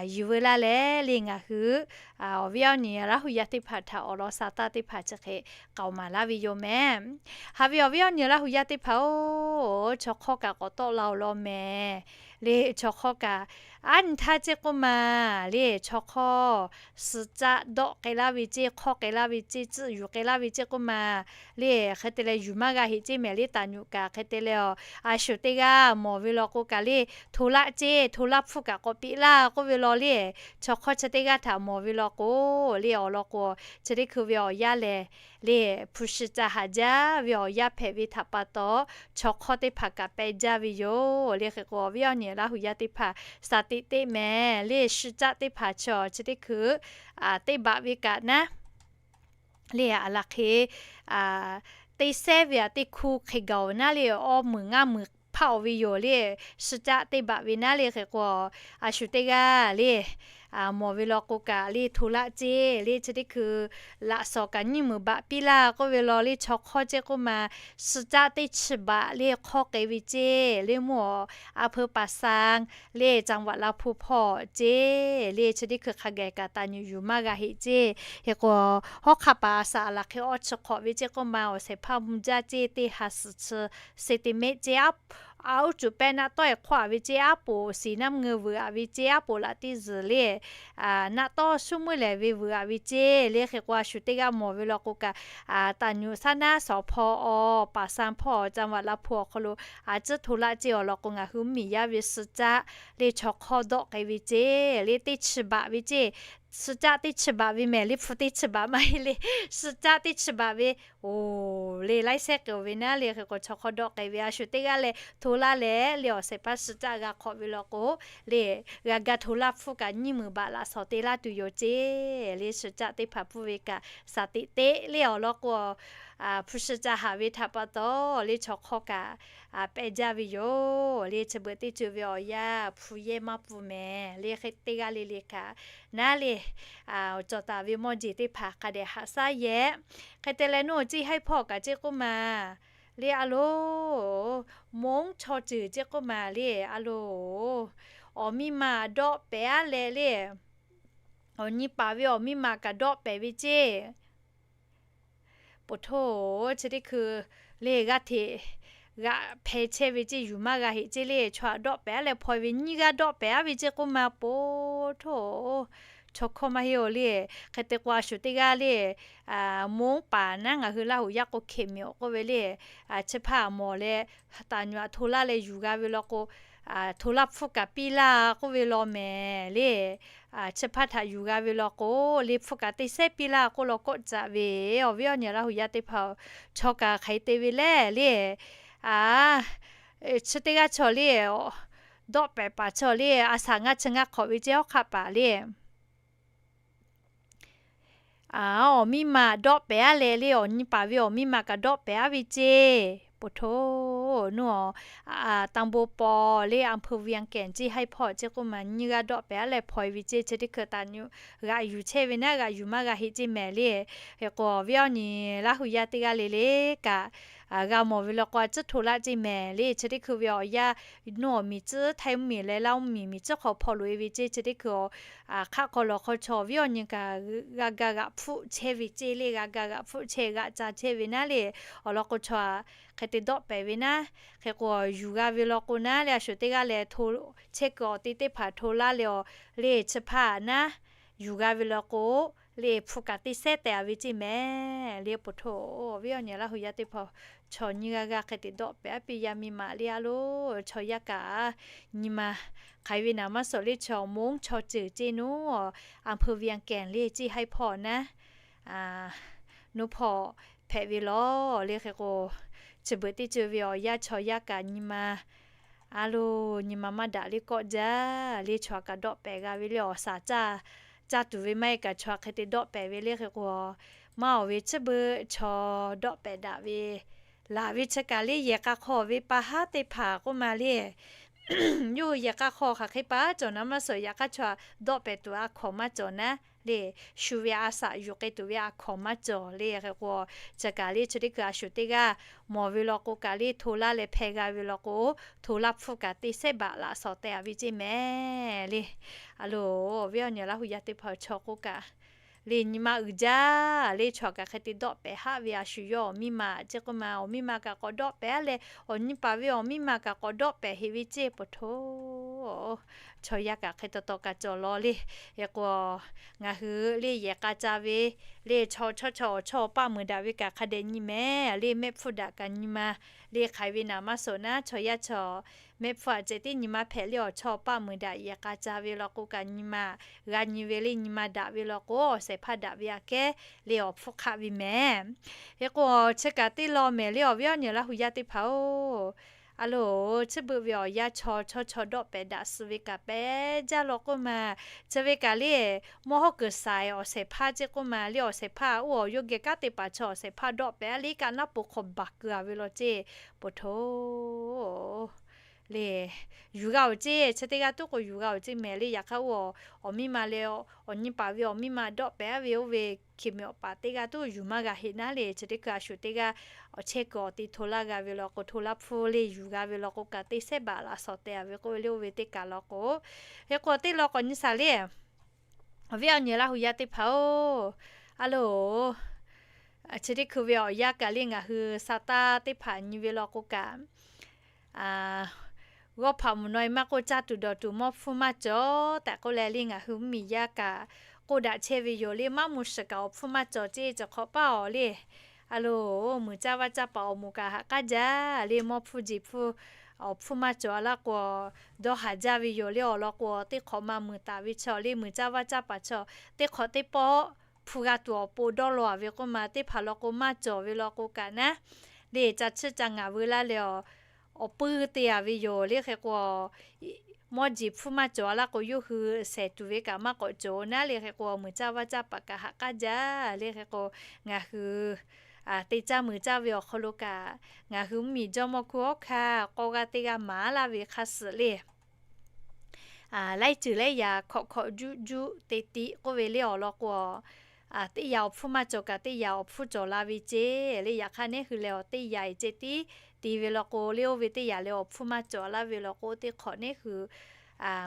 yuˬ veu laˇ leh le, ngaˬ hui awˬ viˉ awˬ nyi Laˇ hu yaˇ teˇ hpaˍ htaꞈ awˬ lawn sa taˇ teˇ hpaˍ chi hk'e k'aoˍ maˍ laˇ ve yoˬ mehˍ. Haꞈ ve awˬ viˉ awˬ nyi Laˇ hu yaˇ teˇ hpaˍ-oˬ, chaw hk'awˇ kaꞈ k'awꞈ tawˆ la-oˬ law mehˍ le. Chaw hk'awˇ kaꞈ aˉ nyi htaˇ ceˇ k'oˆ ma le, chaw hk'awˇ suh caˆ dawˆ k'ai laˇ ve ceˇ, hk'awˇ k'ai laˇ ve ceˇ, tcuhˆ yuˬ k'ai laˇ ve ceˇ k'oˆ ma le. Hk'e te leh yuˬ maˇ g'a heꞈ ceˇ mehˍ le. Taˍ nyuꞈ kaꞈ hk'e te leh, a shu teˇ g'aˇ mawˬ ve law k'o kaꞈ le, hto laˆ ceˇ, hto laˆ hpfuhˇ kaꞈ k'awꞈ piˇ laˇ k'oˆ ve law le. Chaw hk'awˇ chi teˇ g'aˇ htaꞈ mawˬ ve law k'o le, awˬ lawn k'o, chi teˇ hkui ve awˬ yanˇ lehˬ le, hpu shi ca haˍ jaˇ ve awˬ yanˇ hpehꞈ ve htaꞈ pa taw, chaw hk'awˇ teˇ hpaˍ kaꞈ peh jaˇ ve yoˬ le. Hk'e k'o, awˬ viˉ awˬ nyi Laˇ hu yaˇ teˇ hpaˍ สถิติ mehˍ le, shi caˆ teˇ hpaˍ chaw chi teˇ hkui teˇ baꞈ ve kaꞈ naˉ le, aˬ laˬ hk'e teˇ sehˉ ve aꞈ teˇ hkuˇ hk'e gaˬ-oˬ naˉ le, awˇ meunˍ ngaˇ meunˍ hpaˆ-oˬ ve yoˬ le. Shi caˆ teˇ baꞈ ve naˉ le. Hk'e k'o, a shu teˇ g'aˇ le, mawˬ ve law k'o kaꞈ le, hto laˆ ceˇ le, chi teˇ hkui laꞈ shawˍ kaꞈ nyiˇ meunˍ baꞈ piˇ laˇ k'oˆ ve law le. Chaw hk'awˇ ceˇ k'oˆ ma, shi caˆ teˇ chi baꞈ le hk'awˇ k'ai ve ceˇ le. Mvuhˇ awˬ อำเภอป่าซาง le จังหวัดลำพูน hpawˇ ceˇ le. Chi teˇ hkui hk'a gaˬ kaꞈ taˍ nyuꞈ yuˬ maˇ g'a heꞈ ceˇ. Hk'e k'o, hawˉ hk'aˇ paˍ a saˍ aˬ laˬ hk'e awˇ chi hk'awꞈ ve ceˇ k'oˆ ma, awˬ shehˍ hpaˇ mvuh jaˇ ceˇ, teˇ ha suhˍ chi centimeter ceˇ aˉ A, oˉ cuˬ pehˇ naˆ tawˇ e hk'awˇ a ve ceˇ, aˉ poˍ siˍ naˆ mvuh ngeu vuiˬ a ve ceˇ, aˉ poˍ laꞈ teˇ zuhˬ le, naˆ tawˇ shuˉ muiˉ lehˬ ve vuiˬ a ve ceˇ le. Hk'e k'o a shu teˇ g'aˇ mawˬ ve law k'o kaꞈ, taˍ nyuꞈ saˉ naˉ shawˍ hpaw awˬ, paˍ san hpawˇ awˬ, caˇ vaꞈ la hpu awˬ hk'aw lo a ciˉ hto laˆ ceˇ awˬ lawn k'o, ngaˬ hui mvuhˇmiˬ yaˇ ve suh caˆ le chaw hk'awˇ dawˆ k'ai ve ceˇ le, teˇ chi baꞈ ve ceˇ. Suh caˆ teˇ chi baꞈ ve mehˬ le, hpu teˇ chi baꞈ maˇ heˆ le, suh caˆ teˇ chi baꞈ ve oˬ le, laiˉ sehˉ k'ai ve naˉ le. Hk'e k'o chaw hk'awˇ dawˆ k'ai ve a shu teˇ g'aˇ leh hto laˇ leh le awˬ shehˍ hpaˇ suh caˆ g'a hk'awꞈ ve law k'o le, g'a ga hto laˇ hpfuhˇ kaꞈ nyiˇ meunˍ baꞈ laꞈ shawˍ te laˇ tuˬ yoˬ ceˇ le. Suh caˆ teˇ hpaˍ pfuhˇ ve kaꞈ shaˍ teꞈ teꞈ le awˬ lawn k'o, hpu shi ca haꞈ ve htaꞈ pa taw le chaw hk'awˇ kaꞈ pehˇ jaˇ ve yoˬ le. Chi beuꞈ teˇ ceuˬ ve awˬ yanˇ hpu yehˇ maˇ pfuhˇ mehˍ le. Hk'e teˇ g'aˇ le le kaꞈ naˉ le, cawˬ taˍ ve mawˇ jeˬ teˇ hpaˍ hk'a dehꞈ haꞈ shaˉ yehˬ. Hk'e te leh nuˇ awˬ ceˇ haiˉ hpawˇ kaꞈ ceˇ k'oˆ ma le, a loˬ, monˉ chaw ceuˬ ceˇ k'oˆ ma le, a loˬ, awˬ miˇ ma dawˆ pehˍ aˉ leh le, awˬ nyi paˍ ve awˬ miˇ ma kaꞈ dawˆ pehˍ ve ceˇ. Poˬ htoˇ, chi teˇ hkui le g'aˇ hteꞈ g'aꞈ hpeh chehˇ ve ceˇ, yuˬ maˇ g'a heꞈ ceˇ le. Chaw htaꞈ dawˆ pehˍ aˉ leh hpaw e ve nyiˇ g'aˇ dawˆ pehˍ aˉ ve ceˇ k'oˆ ma. Poˬ htoˇ, chaw hkawˇ maˇ heˆ oˬ le. Hk'e te k'o a shu teˇ g'aˇ le, monˉ paˍ naˉ ngaˬ hui Laˇ huˍ yaˇ k'o hkeꞈ miˬ awˬ k'oˆ ve le, chi hpaˇ mawˬ leh taˍ nyuꞈ aꞈ hto laˇ leh yuˬ g'a ve law k'o, hto laˇ hpfuhˇ kaꞈ piˇ laˇ k'oˆ ve law mehˍ le. Chi hpaˇ htaꞈ yuˬ g'a ve law k'o, le hpfuhˇ kaꞈ teˇ sehˉ piˇ laˇ k'oˆ law kawˆ caꞈ ve, awˬ viˉ awˬ nyi Laˇ huˍ yaˇ teˇ hpaˍ, chaw kaꞈ hk'aˬ hk'e te ve le le. Chi teˇ g'aˇ chaw le, dawˆ pehˍ paˍ chaw le, a shaˍ ngaˇ chi ngaˇ hk'awꞈ ve ceˇ hawˉ hk'aˆ paˍ le. Awˬ miˇ ma dawˆ pehˍ aˉ leh le, awˬ nyi paˍ ve awˬ miˇ ma kaꞈ dawˆ pehˍ aˉ ve ceˇ. Poˬ htoˇ, nuˇ awˬ, taˇ bon paw le, อำเภอเวียงแก่น ceˇ haiˉ hpawˇ ceˇ k'oˆ ma nyiˇ g'aˇ dawˆ pehˍ aˉ leh hpaw e ve ceˇ. Chi teˇ hkui taˍ nyuꞈ g'aꞈ yuˬ chehˇ ve naˉ g'aꞈ yuˬ maˇ g'a heꞈ ceˇ mehˍ le. Hk'e k'o awˬ viˉ awˬ nyi Laˇ huˍ yaˇ teˇ g'aˇ le le kaꞈ g'a mawˬ ve law k'o a ciˉ hto laˇ ceˇ mehˍ le. Chi teˇ hkui ve awˬ yanˇ nuˇ awˬ miˬ ciˉ Htaiˇ mvuhˇmiˬ leh Laˇ mvuhˇmiˬ miˬ ciˉ hk'aw hpaw loꞈ e ve ceˇ. Chi teˇ hkui awˬ hk'aˆ hk'aw lawˬ hk'aw chaw awˬ viˉ awˬ nyi kaꞈ g'a ga g'aꞈ hpfuhˆ chehˇ ve ceˇ le, g'a ga g'aꞈ hpfuhˆ chehˇ g'aꞈ ca chehˇ ve naˉ le. Awˬ lawn k'o chaw hk'e te dawˆ pehˍ ve naˉ, hk'e k'o yuˬ g'a ve law k'o naˉ le, a shu teˇ g'aˇ leh hto chehˇ kuiˬ awˬ te teˇ hpaˍ hto laˇ leh awˬ le chi hpaˇ naˉ yuˬ g'a ve law k'o le hpu kaꞈ teˇ sehˉ tehꞈ a ve ceˇ mehˍ le. Poˬ htoˇ, awˬ viˉ awˬ nyi Laˇ huˍ yaˇ teˇ hpaˍ, chaw nyiˇ g'aˇ g'aˇ hk'e te dawˆ pehˍ aˉ piˇ yaˇ miˇ ma le a loˬ. Chaw yaˇ kaꞈ nyi ma hk'aˬ hk'e ve naˍ maˇ suhˍ le, chaw monˉ chaw ceuˬ ceˇ nuˇ, อำเภอเวียงแก่น le ceˇ haiˉ hpawˇ naˉ nuˇ hpawˇ hpehꞈ ve law le. Hk'e k'o chi beuꞈ teˇ ceuˬ ve awˬ yanˇ chaw yaˇ kaꞈ nyi ma a loˬ, nyi ma maˇ daꞈ le kawˆ jaˇ le. Chaw kaꞈ dawˆ pehˍ g'a ve le, awˬ shaˍ caˇ tuˬ ve maˇ heˆ kaꞈ chaw hk'e te dawˆ pehˍ ve le. Hk'e k'o maˇ awˬ ve chi beuꞈ chaw dawˆ pehˍ daꞈ ve laˬ ve chi kaꞈ le, yehˬ k'a hk'aw ve pa haˉ teˇ hpaˍ k'oˆ ma le. Yawˇ hui yehˬ k'a hk'aw hk'aˬ hk'e pa cawˬ naˍ maˇ suhˍ, yaꞈ hk'aˇ chaw dawˆ pehˍ tuˬ a hkawnˍ maˇ cawˬ naˉ le, shu ve a shaꞈ yuˬ k'ai tuˬ ve a hkawnˍ maˇ cawˬ le. Hk'e k'o chi kaꞈ le chi teˇ hkui a shu teˇ g'aˇ mawˬ ve law k'o kaꞈ le, hto laˇ leh hpehˇ g'a ve law k'o, hto laˇ hpfuhˇ kaꞈ teˇ sehˉ baꞈ laꞈ shawˍ tehꞈ a ve ceˇ mehˍ le. A loˬ, awˬ viˉ awˬ nyi Laˇ huˍ yaˇ teˇ hpaˍ, chaw k'oˆ kaꞈ le nyi ma uiˍ jaˇ le. Chaw kaꞈ hk'e te dawˆ pehˍ haˆ ve a shu yawˇ awˬ miˇ ma ceˇ k'oˆ ma, awˬ miˇ ma kaꞈ k'awꞈ dawˆ pehˍ aˉ leh, awˬ nyi paˍ ve awˬ miˇ ma kaꞈ k'awꞈ dawˆ pehˍ heꞈ ve ceˇ. Poˬ htoˇ, chaw yaˇ kaꞈ hk'e taw taw kaꞈ cawˬ law le. Hk'e k'o ngaˬ hui le yehˬ k'a ca ve le, chaw chawˇ chaw awˬ chawˇ paˆ muiˬ daꞈ ve kaꞈ hk'a dehꞈ nyi mehˍ le. Mehˆ hpfuhˇ daꞈ kaꞈ nyi ma le. Hk'aˬ hk'e ve naˍ maˇ suhˍ naˉ chaw yaˇ chaw mehˆ hpfuhˇ a ceh tiˉ nyi ma hpehꞈ le. Awˬ chawˇ paˆ muiˬ daꞈ yehˬ k'a ca ve law k'o kaꞈ nyi ma g'a nyi ve le. Nyi ma daꞈ ve law k'o awˬ shehˍ hpaˇ daꞈ ve aꞈ kehˉ le awˬ hpfuhˇ hk'aˆ ve mehˍ. Hk'e k'o chi kaꞈ teˇ law mehˍ le, awˬ viˉ awˬ nyi Laˇ huˍ yaˇ teˇ hpaˍ-oˬ. A loˬ, chi beuꞈ ve awˬ yanˇ chaw chawˇ chaw dawˆ pehˍ daꞈ suh ve kaꞈ pehˬ jaˇ law k'oˆ ma. Chi ve kaꞈ le, mawˇ hawˉ kuiˬ saiˍ awˬ shehˍ hpaˇ ceˇ k'oˆ ma le. Awˬ shehˍ hpaˇ oˇ awˬ yawˇ geh kanˉ te paˍ chaw awˬ shehˍ hpaˇ dawˆ pehˍ aˉ le, kaꞈ naˉ po hk'aw baˬ keu a ve law ceˇ. Poˬ htoˇ le, yuˬ g'a awˬ ceˇ, chi teˇ g'aˇ tuˉ k'o yuˬ g'a awˬ ceˇ mehˍ le. Yaꞈ hk'aˇ oˇ awˬ miˇ ma leh awˬ nyi paˍ ve awˬ miˇ ma dawˆ pehˍ aˉ ve oˇ ve hkeꞈ miˬ awˬ paˍ teˇ g'aˇ tuˉ yuˬ maˇ g'a heꞈ naˉ le. Chi teˇ hkui a shu teˇ g'aˇ awˬ chehˇ kuiˬ awˬ te hto laˇ g'a ve law k'o, hto laˇ hpfuhˇ le yuˬ g'a ve law k'o kaꞈ teˇ sehˉ baꞈ laꞈ shawˍ tehꞈ a ve k'oˆ ve le, oˇ ve teˇ kaˬ law k'o. Hk'e k'o teˇ law k'awꞈ nyi shaˍ le. Awˬ viˉ awˬ nyi Laˇ huˍ yaˇ teˇ hpaˍ-oˬ, a loˬ, chi teˇ hkui ve awˬ yanˇ kaꞈ le ngaˬ hui sa taˇ teˇ hpaˍ nyi ve law k'o kaꞈ, g'awˇ hpaꞈ mvuhˬ naw e maˇ k'oˆ, caˇ tuˬ dawˬ tuˬ mawˇ hpfuhˇ maˇ cawˬ tehꞈ k'oˆ leh le, ngaˬ hui mvuhˇmiˬ yaˇ kaꞈ k'oˆ daꞈ chehˇ ve yoˬ le. Maˇ mvuh shiˍ kaꞈ awˬ hpfuhˇ maˇ cawˬ ceˇ, cawˬ hk'awꞈ paˇ awˬ le. A loˬ, muiˬ caˇ vaˇ caˇ paˍ awˬ moˍ kaꞈ haꞈ k'aˉ jaˇ le. Mawˇ hpfuhˇ jeˬ hpfuhˇ awˬ hpfuhˇ maˇ cawˬ a laˇ k'o, dawˇ haˍ jaˇ ve yoˬ le. Awˬ lawn k'o, teˇ hk'awꞈ ma muiˬ taˍ ve chaw le, muiˬ caˇ vaˇ caˇ paˍ chaw, teˇ hk'awꞈ teˇ pawˆ hpu g'a tuˬ awˬ pon dawˇ law a ve k'oˆ ma, teˇ hpaˍ law k'o maˇ cawˬ ve law k'o kaꞈ naˉ le, ca chiˇ ca ngaˍ veu laˇ leh, awˬ puiˉ te a ve yoˬ le. Hk'e k'o, mawˇ jeˬ hpfuhˇ maˇ cawˬ a laˇ k'o, yawˇ hui shehˍ tuˬ ve kaꞈ maˇ k'awꞈ cawˬ naˉ le. Hk'e k'o, muiˬ caˇ vaˇ caˇ paˍ kaꞈ haꞈ k'aˉ jaˇ le. Hk'e k'o, ngaˬ hui te caˇ muiˬ caˇ ve awˬ hk'aw lo kaꞈ, ngaˬ hui mvuhˇmiˬ jawˇmawˇ hkunˉ hawˉ hkanˇ k'awˇ g'aˇ teˇ g'aˇ maˍ laˇ ve hk'a suhˍ le, laiˉ ceuˬ laiˉ yaꞈ hkawꞈ hkawꞈ juˆ juˆ te tiꞈ k'oˆ ve le. Awˬ lawn k'o, teˇ yaꞈ awˬ hpfuhˇ maˇ cawˬ kaꞈ teˇ yaꞈ awˬ hpfuhˇ cawˬ la ve ceˇ le. Yaꞈ hk'aˇ neˉ hui leh awˬ teˇ yaꞈ e ceh tiˉ te ve law k'o le, oˇ ve teˇ yaꞈ leh awˬ hpfuhˇ maˇ cawˬ laˇ ve law k'o, teˇ hk'awꞈ neˉ hui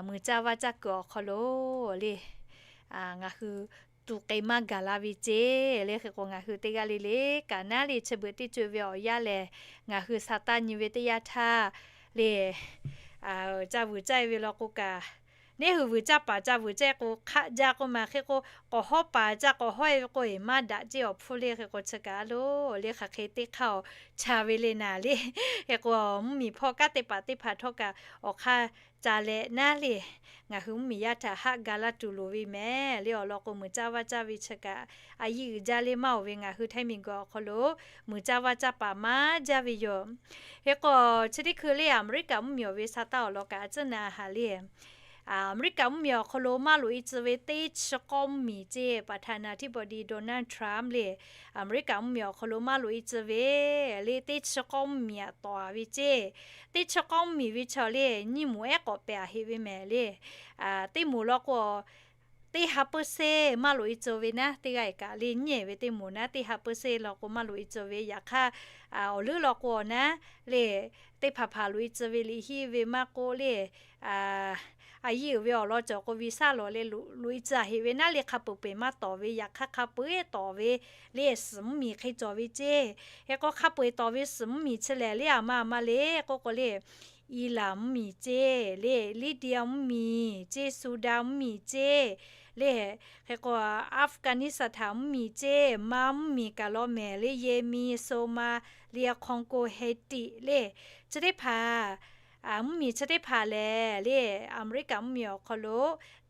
muiˬ caˇ vaˇ caˇ kuiˬ awˬ hk'aw lo le, ngaˬ hui tuˬ k'ai maˇ gaˬ la ve ceˇ le. Hk'e k'o, ngaˬ hui teˇ g'aˇ le le kaꞈ naˉ le, chi beuꞈ teˇ co e ve awˬ yanˇ lehˬ, ngaˬ hui sa taˇ nyi ve teˇ yanˇ htaˇ le, ca vuiˬ caˇ e ve law k'o kaꞈ, neˉ hui vuiˬ caˇ paˍ ca vuiˬ caˇ e k'o hk'aˆ jaˇ k'oˆ ma. Hk'e k'o, k'awꞈ hawˉ paˍ ca k'awꞈ hawˉ e ve k'o, eˬ maˇ daꞈ ceˇ awˬ hpfuhˇ le. Hk'e k'o, chi kaꞈ a loˬ le, hk'aˬ hk'e teˇ hk'aˇ awˬ cha ve le naˍ le. Hk'e k'o, mvuhˇmiˬ hpawˇ kanˉ te paˍ teˇ hpaˍ htawˇ kaꞈ awˬ hk'aˇ ca leh naˉ le, ngaˬ hui mvuhˇmiˬ yaˇ htaꞈ haˆ ga laˇ tuˬ loˍ ve mehˍ le. Awˬ lawn k'o, muiˬ caˇ vaˇ caˇ ve chi kaꞈ a yiˇ uiˍ jaˇ le maˇ oˬ ve, ngaˬ hui Htaiˇ miˬguiˬ awˬ hk'aw lo muiˬ caˇ vaˇ caˇ paˍ maˇ jaˇ ve yoˬ. Hk'e k'o, chi teˇ hkui le Aˍmeˍriˆkaˍ mvuhˇmiˬ awˬ ve sa taˇ awˬ lawn kaꞈ a tcuhˉ na haˍ le. Aˍmeˍriˆkaˍ mvuhˇmiˬ awˬ hk'aw lo maˇ loꞈ e tcuh ve teˇ chi k'awˇ mvuhˇmiˬ ceˇ, ประธานาธิบดี Donald Trump le, Aˍmeˍriˆkaˍ mvuhˇmiˬ awˬ hk'aw lo maˇ loꞈ e tcuh ve le, teˇ chi k'awˇ mvuhˇmiˬ aꞈ tawˍ a ve ceˇ. Teˇ chi k'awˇ mvuhˇmiˬ ve chaw le, nyiˇ moˍ ehˉ k'awꞈ pehˬ a heꞈ ve mehˍ le. Teˇ moˍ law k'o, teˇ ha เปอร์เซ็นต์ maˇ loꞈ e tcuh ve naˉ, teˇ g'aˇ e kaꞈ le nyiˇ ehˉ ve teˇ moˍ naˉ teˇ ha เปอร์เซ็นต์ law k'o maˇ loꞈ e tcuh ve. Yaꞈ hk'aˇ, awˬ leuˉ law k'o naˉ le, teˇ hpaˍ hpaˍ loꞈ e tcuh ve liꞈ hiˆ ve maˇ k'oˆ le, a yiˇ uiˍ ve awˬ lawn cawˬ k'o, visa lawˬ leh loꞈ e tcuh a heꞈ ve naˉ le, hk'a peu-eˬ maˇ tawˍ ve. Yaꞈ hk'aˇ hk'a peu-eˬ tawˍ ve le, suhˍ mvuhˇmiˬ hk'e cawˬ ve ceˇ. Hk'e k'o, hk'a peu-eˬ tawˍ ve suhˍ mvuhˇmiˬ chi lehˬ le, aˬ ma aˬ ma le k'oˆ k'o le, Iˉlaˍ mvuhˇmiˬ ceˇ le, Liˇdiˇyaˇ mvuhˇmiˬ ceˇ, Suˍdanˍ mvuhˇmiˬ ceˇ le, hk'e k'o, Aˍfgāniˆsaˍtanˍ mvuhˇmiˬ ceˇ, Maˇ mvuhˇmiˬ kaꞈ law mehˍ le, Yeˍmiˬ, Soˍmaˍliˍ, K'awnˍ go, Heˍtiˆ le, chi teˇ hpaˍ mvuhˇmiˬ chi teˇ hpaˍ lehˬ le, Aˍmeˍriˆkaˍ mvuhˇmiˬ awˬ hk'aw lo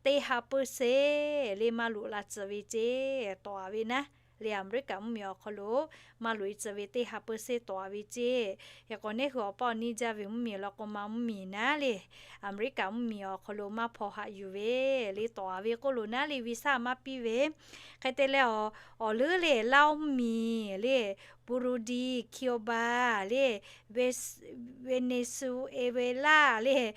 teˇ ha เปอร์เซ็นต์ le maˇ loꞈ la tcuh ve ceˇ, tawˍ a ve naˉ le, Aˍmeˍriˆkaˍ mvuhˇmiˬ awˬ hk'aw lo maˇ loꞈ e tcuh ve teˇ ha เปอร์เซ็นต์ tawˍ a ve ceˇ. Hk'e k'o, neˉ hui awˬ paˇ awˬ niˇ jaˇ ve mvuhˇmiˬ law k'o, Maˇ mvuhˇmiˬ naˉ le, Aˍmeˍriˆkaˍ mvuhˇmiˬ awˬ hk'aw lo maˇ hpaw haꞈ yuˬ ve le, tawˍ a ve k'oˆ lo naˉ le, visa maˇ piˇ ve. Hk'e te leh, awˬ leuˉ le Laoˇ mvuhˇmiˬ le, Buˍruˍdiˆ, Cuba le, Venezuela le,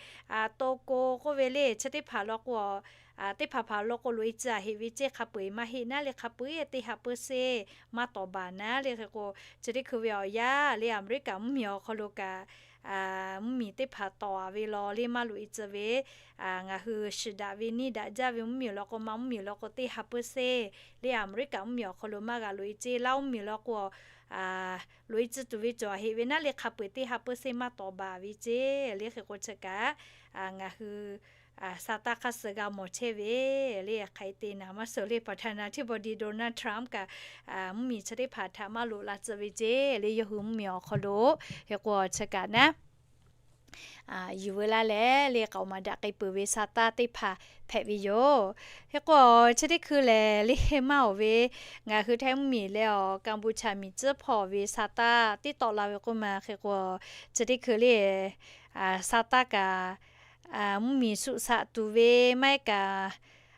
Togo k'oˆ ve le, chi teˇ hpaˍ law k'o, teˇ hpaˍ hpaˍ law k'o loꞈ e tcuh a heꞈ ve ceˇ, hk'a peu-eˬ maˇ heˆ naˉ le, hk'a peu-eˬ teˇ ha เปอร์เซ็นต์ maˇ tawˍ baˬ naˉ le. Hk'e k'o, chi teˇ hkui ve awˬ yanˇ le, Aˍmeˍriˆkaˍ mvuhˇmiˬ awˬ hk'aw lo kaꞈ mvuhˇmiˬ teˇ hpaˍ tawˍ a ve law le, maˇ loꞈ e tcuh ve. Ngaˬ hui shiˍ daꞈ ve niˇ daꞈ jaˇ ve mvuhˇmiˬ law k'o, Maˇ mvuhˇmiˬ law k'o teˇ ha เปอร์เซ็นต์ le, Aˍmeˍriˆkaˍ mvuhˇmiˬ awˬ hk'aw lo maˇ g'a loꞈ e ceˇ. Laoˇ mvuhˇmiˬ law k'o, loꞈ e tcuh tuˬ ve cawˬ a heꞈ ve naˉ le, hk'a peu-eˬ teˇ ha เปอร์เซ็นต์ maˇ tawˍ baˬ ve ceˇ le. Hk'e k'o, chi kaꞈ ngaˬ hui sa taˇ hk'aˇ suh g'a mawˬ chehˇ ve le. Hk'aˬ hk'e te naˍ maˇ suh le, ประธานาธิบดี Donald Trump kaꞈ mvuhˇmiˬ chi teˇ hpaˍ htaꞈ maˇ loꞈ la tcuh ve ceˇ le, yawˇ hui mvuhˇmiˬ awˬ hk'aw lo. Hk'e k'o, chi kaꞈ naˉ yuˬ veu laˇ leh le, k'aoˍ maˍ daꞈ k'ai peuˬ ve sa taˇ teˇ hpaˍ hpehꞈ ve yoˬ. Hk'e k'o, chi teˇ hkui lehˬ le, maˇ oˬ ve, ngaˬ hui Htaiˇ mvuhˇmiˬ leh awˬ Kaˍbuˍchaˍ miˬ tcuhˉ hpawˇ ve sa taˇ tiˉ tawˆ la ve k'oˆ ma. Hk'e k'o, chi teˇ hkui le sa taˇ kaꞈ mvuhˇmiˬ suꞈ shaꞈ tuˬ ve maˇ heˆ kaꞈ,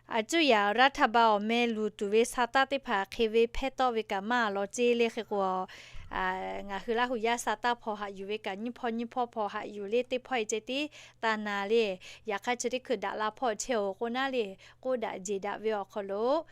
a cuˇ yaꞈ รัฐบาล awˬ meh luˬ tuˬ ve sa taˇ teˇ hpaˍ hk'e ve hpehˇ tawˆ ve kaꞈ maˇ lawˬ ceˇ le. Hk'e k'o, ngaˬ hui Laˇ hu yaˇ sa taˇ hpaw haꞈ yuˬ ve kaꞈ nyiˇ hpawˇ nyiˇ hpawˇ hpaw haꞈ yuˬ le, teˇ hpawˇ e ceh tiˉ taˇ na le. Yaꞈ hk'aˇ chi teˇ hkui daꞈ la hpawˇ chehˇ oˬ k'oˆ naˉ le, k'oˆ daꞈ jeˬ daꞈ ve awˬ hk'aw lo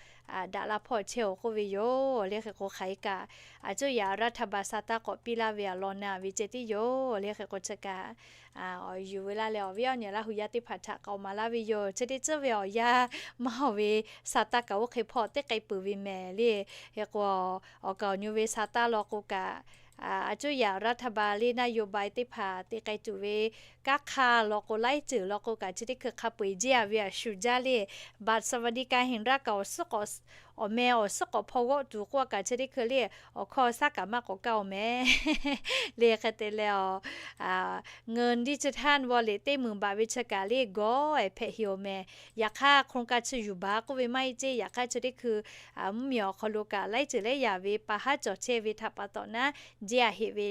daꞈ la hpawˇ chehˇ oˬ k'oˆ ve yoˬ le. Hk'e k'o, hk'aˬ hk'e kaꞈ a cuˇ yaꞈ รัฐบาล sa taˇ k'awꞈ piˇ laˇ ve awˬ lawn na ve ceh tiˉ yoˬ le. Hk'e k'o, chi kaꞈ yuˬ veu laˇ leh awˬ viˉ awˬ nyi Laˇ hu yaˇ teˇ hpaˍ htaꞈ k'aoˍ maˍ laˇ ve yoˬ. Chi teˇ tcuhˉ ve awˬ yanˇ maˇ oˬ ve sa taˇ kaꞈ oˇ hk'e hpawˇ teˇ k'ai peuˬ ve mehˍ le. Hk'e k'o, awˬ kaˍ awˬ nyi ve sa taˇ law k'o kaꞈ a cuˇ yaꞈ รัฐบาล le นโยบาย teˇ hpaˍ te k'ai tuˬ ve kanˉ hk'aˇ law k'o, laiˉ ceuˬ law k'o kaꞈ chi teˇ hkui hk'a peu-eˬ jeˇ-a ve a shu jaˇ le. บัตรสวัสดิการแห่งรัฐ kaꞈ awˬ suhˉ k'awꞈ, awˬ meh awˬ suhˉ k'awꞈ hpaw g'awˆ tuˬ k'oˆ-a kaꞈ chi teˇ hkui le awˬ hkawˇ shaˉ kaꞈ maˇ k'awꞈ kaˇ-oˬ mehˍ le. Hk'e te leh a, เงินดิจิทัล wallet teˇ meunˍ baꞈ ve chi kaꞈ le gawˬ-e hpehꞈ heˍ-oˬ mehˍ. Yaꞈ hk'aˇ โครงการ chi yuˬ baˬ k'oˆ ve maˇ heˆ ceˇ. Yaꞈ hk'aˇ chi teˇ hkui mvuhˇmiˬ awˬ hk'aw lo kaꞈ laiˉ ceuˬ laiˉ yaꞈ ve pa haˉ cawˬ chehˇ ve htaꞈ pa taw naˉ, jeˇ-a heꞈ ve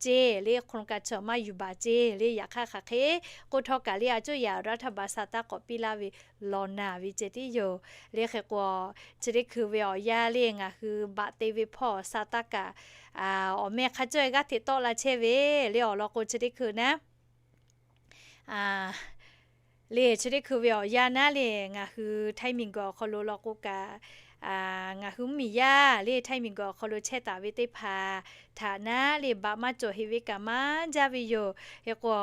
ceˇ le โครงการ chi maˇ yuˬ baˬ ceˇ le. Yaꞈ hk'aˇ hk'aˬ hk'e k'oˆ htawˇ kaꞈ le a cuˇ yaꞈ รัฐบาล sa taˇ k'awꞈ piˇ laˇ ve lawˬ naˍ ve ceh tiˉ yoˬ le. Hk'e k'o, chi teˇ hkui ve awˬ yanˇ le ngaˬ hui baꞈ te ve hpawˇ sa taˇ kaꞈ awˬ meh hk'a cawˇ-e g'aˇ hteꞈ tawˆ la chehˇ ve le awˬ lawn k'o chi teˇ hkui naˉ le chi teˇ hkui ve awˬ yanˇ naˉ le ngaˬ hui Htaiˇ miˬguiˬ awˬ hk'aw lo law k'o kaꞈ, ngaˬ hui mvuhˇmiˬ yaˇ le Htaiˇ miˬguiˬ awˬ hk'aw lo chehˇ taˍ ve teˇ hpaˍ htaꞈ naˉ le baꞈ maˇ cawˬ heꞈ ve kaꞈ maˇ jaˇ ve yoˬ. Hk'e k'o,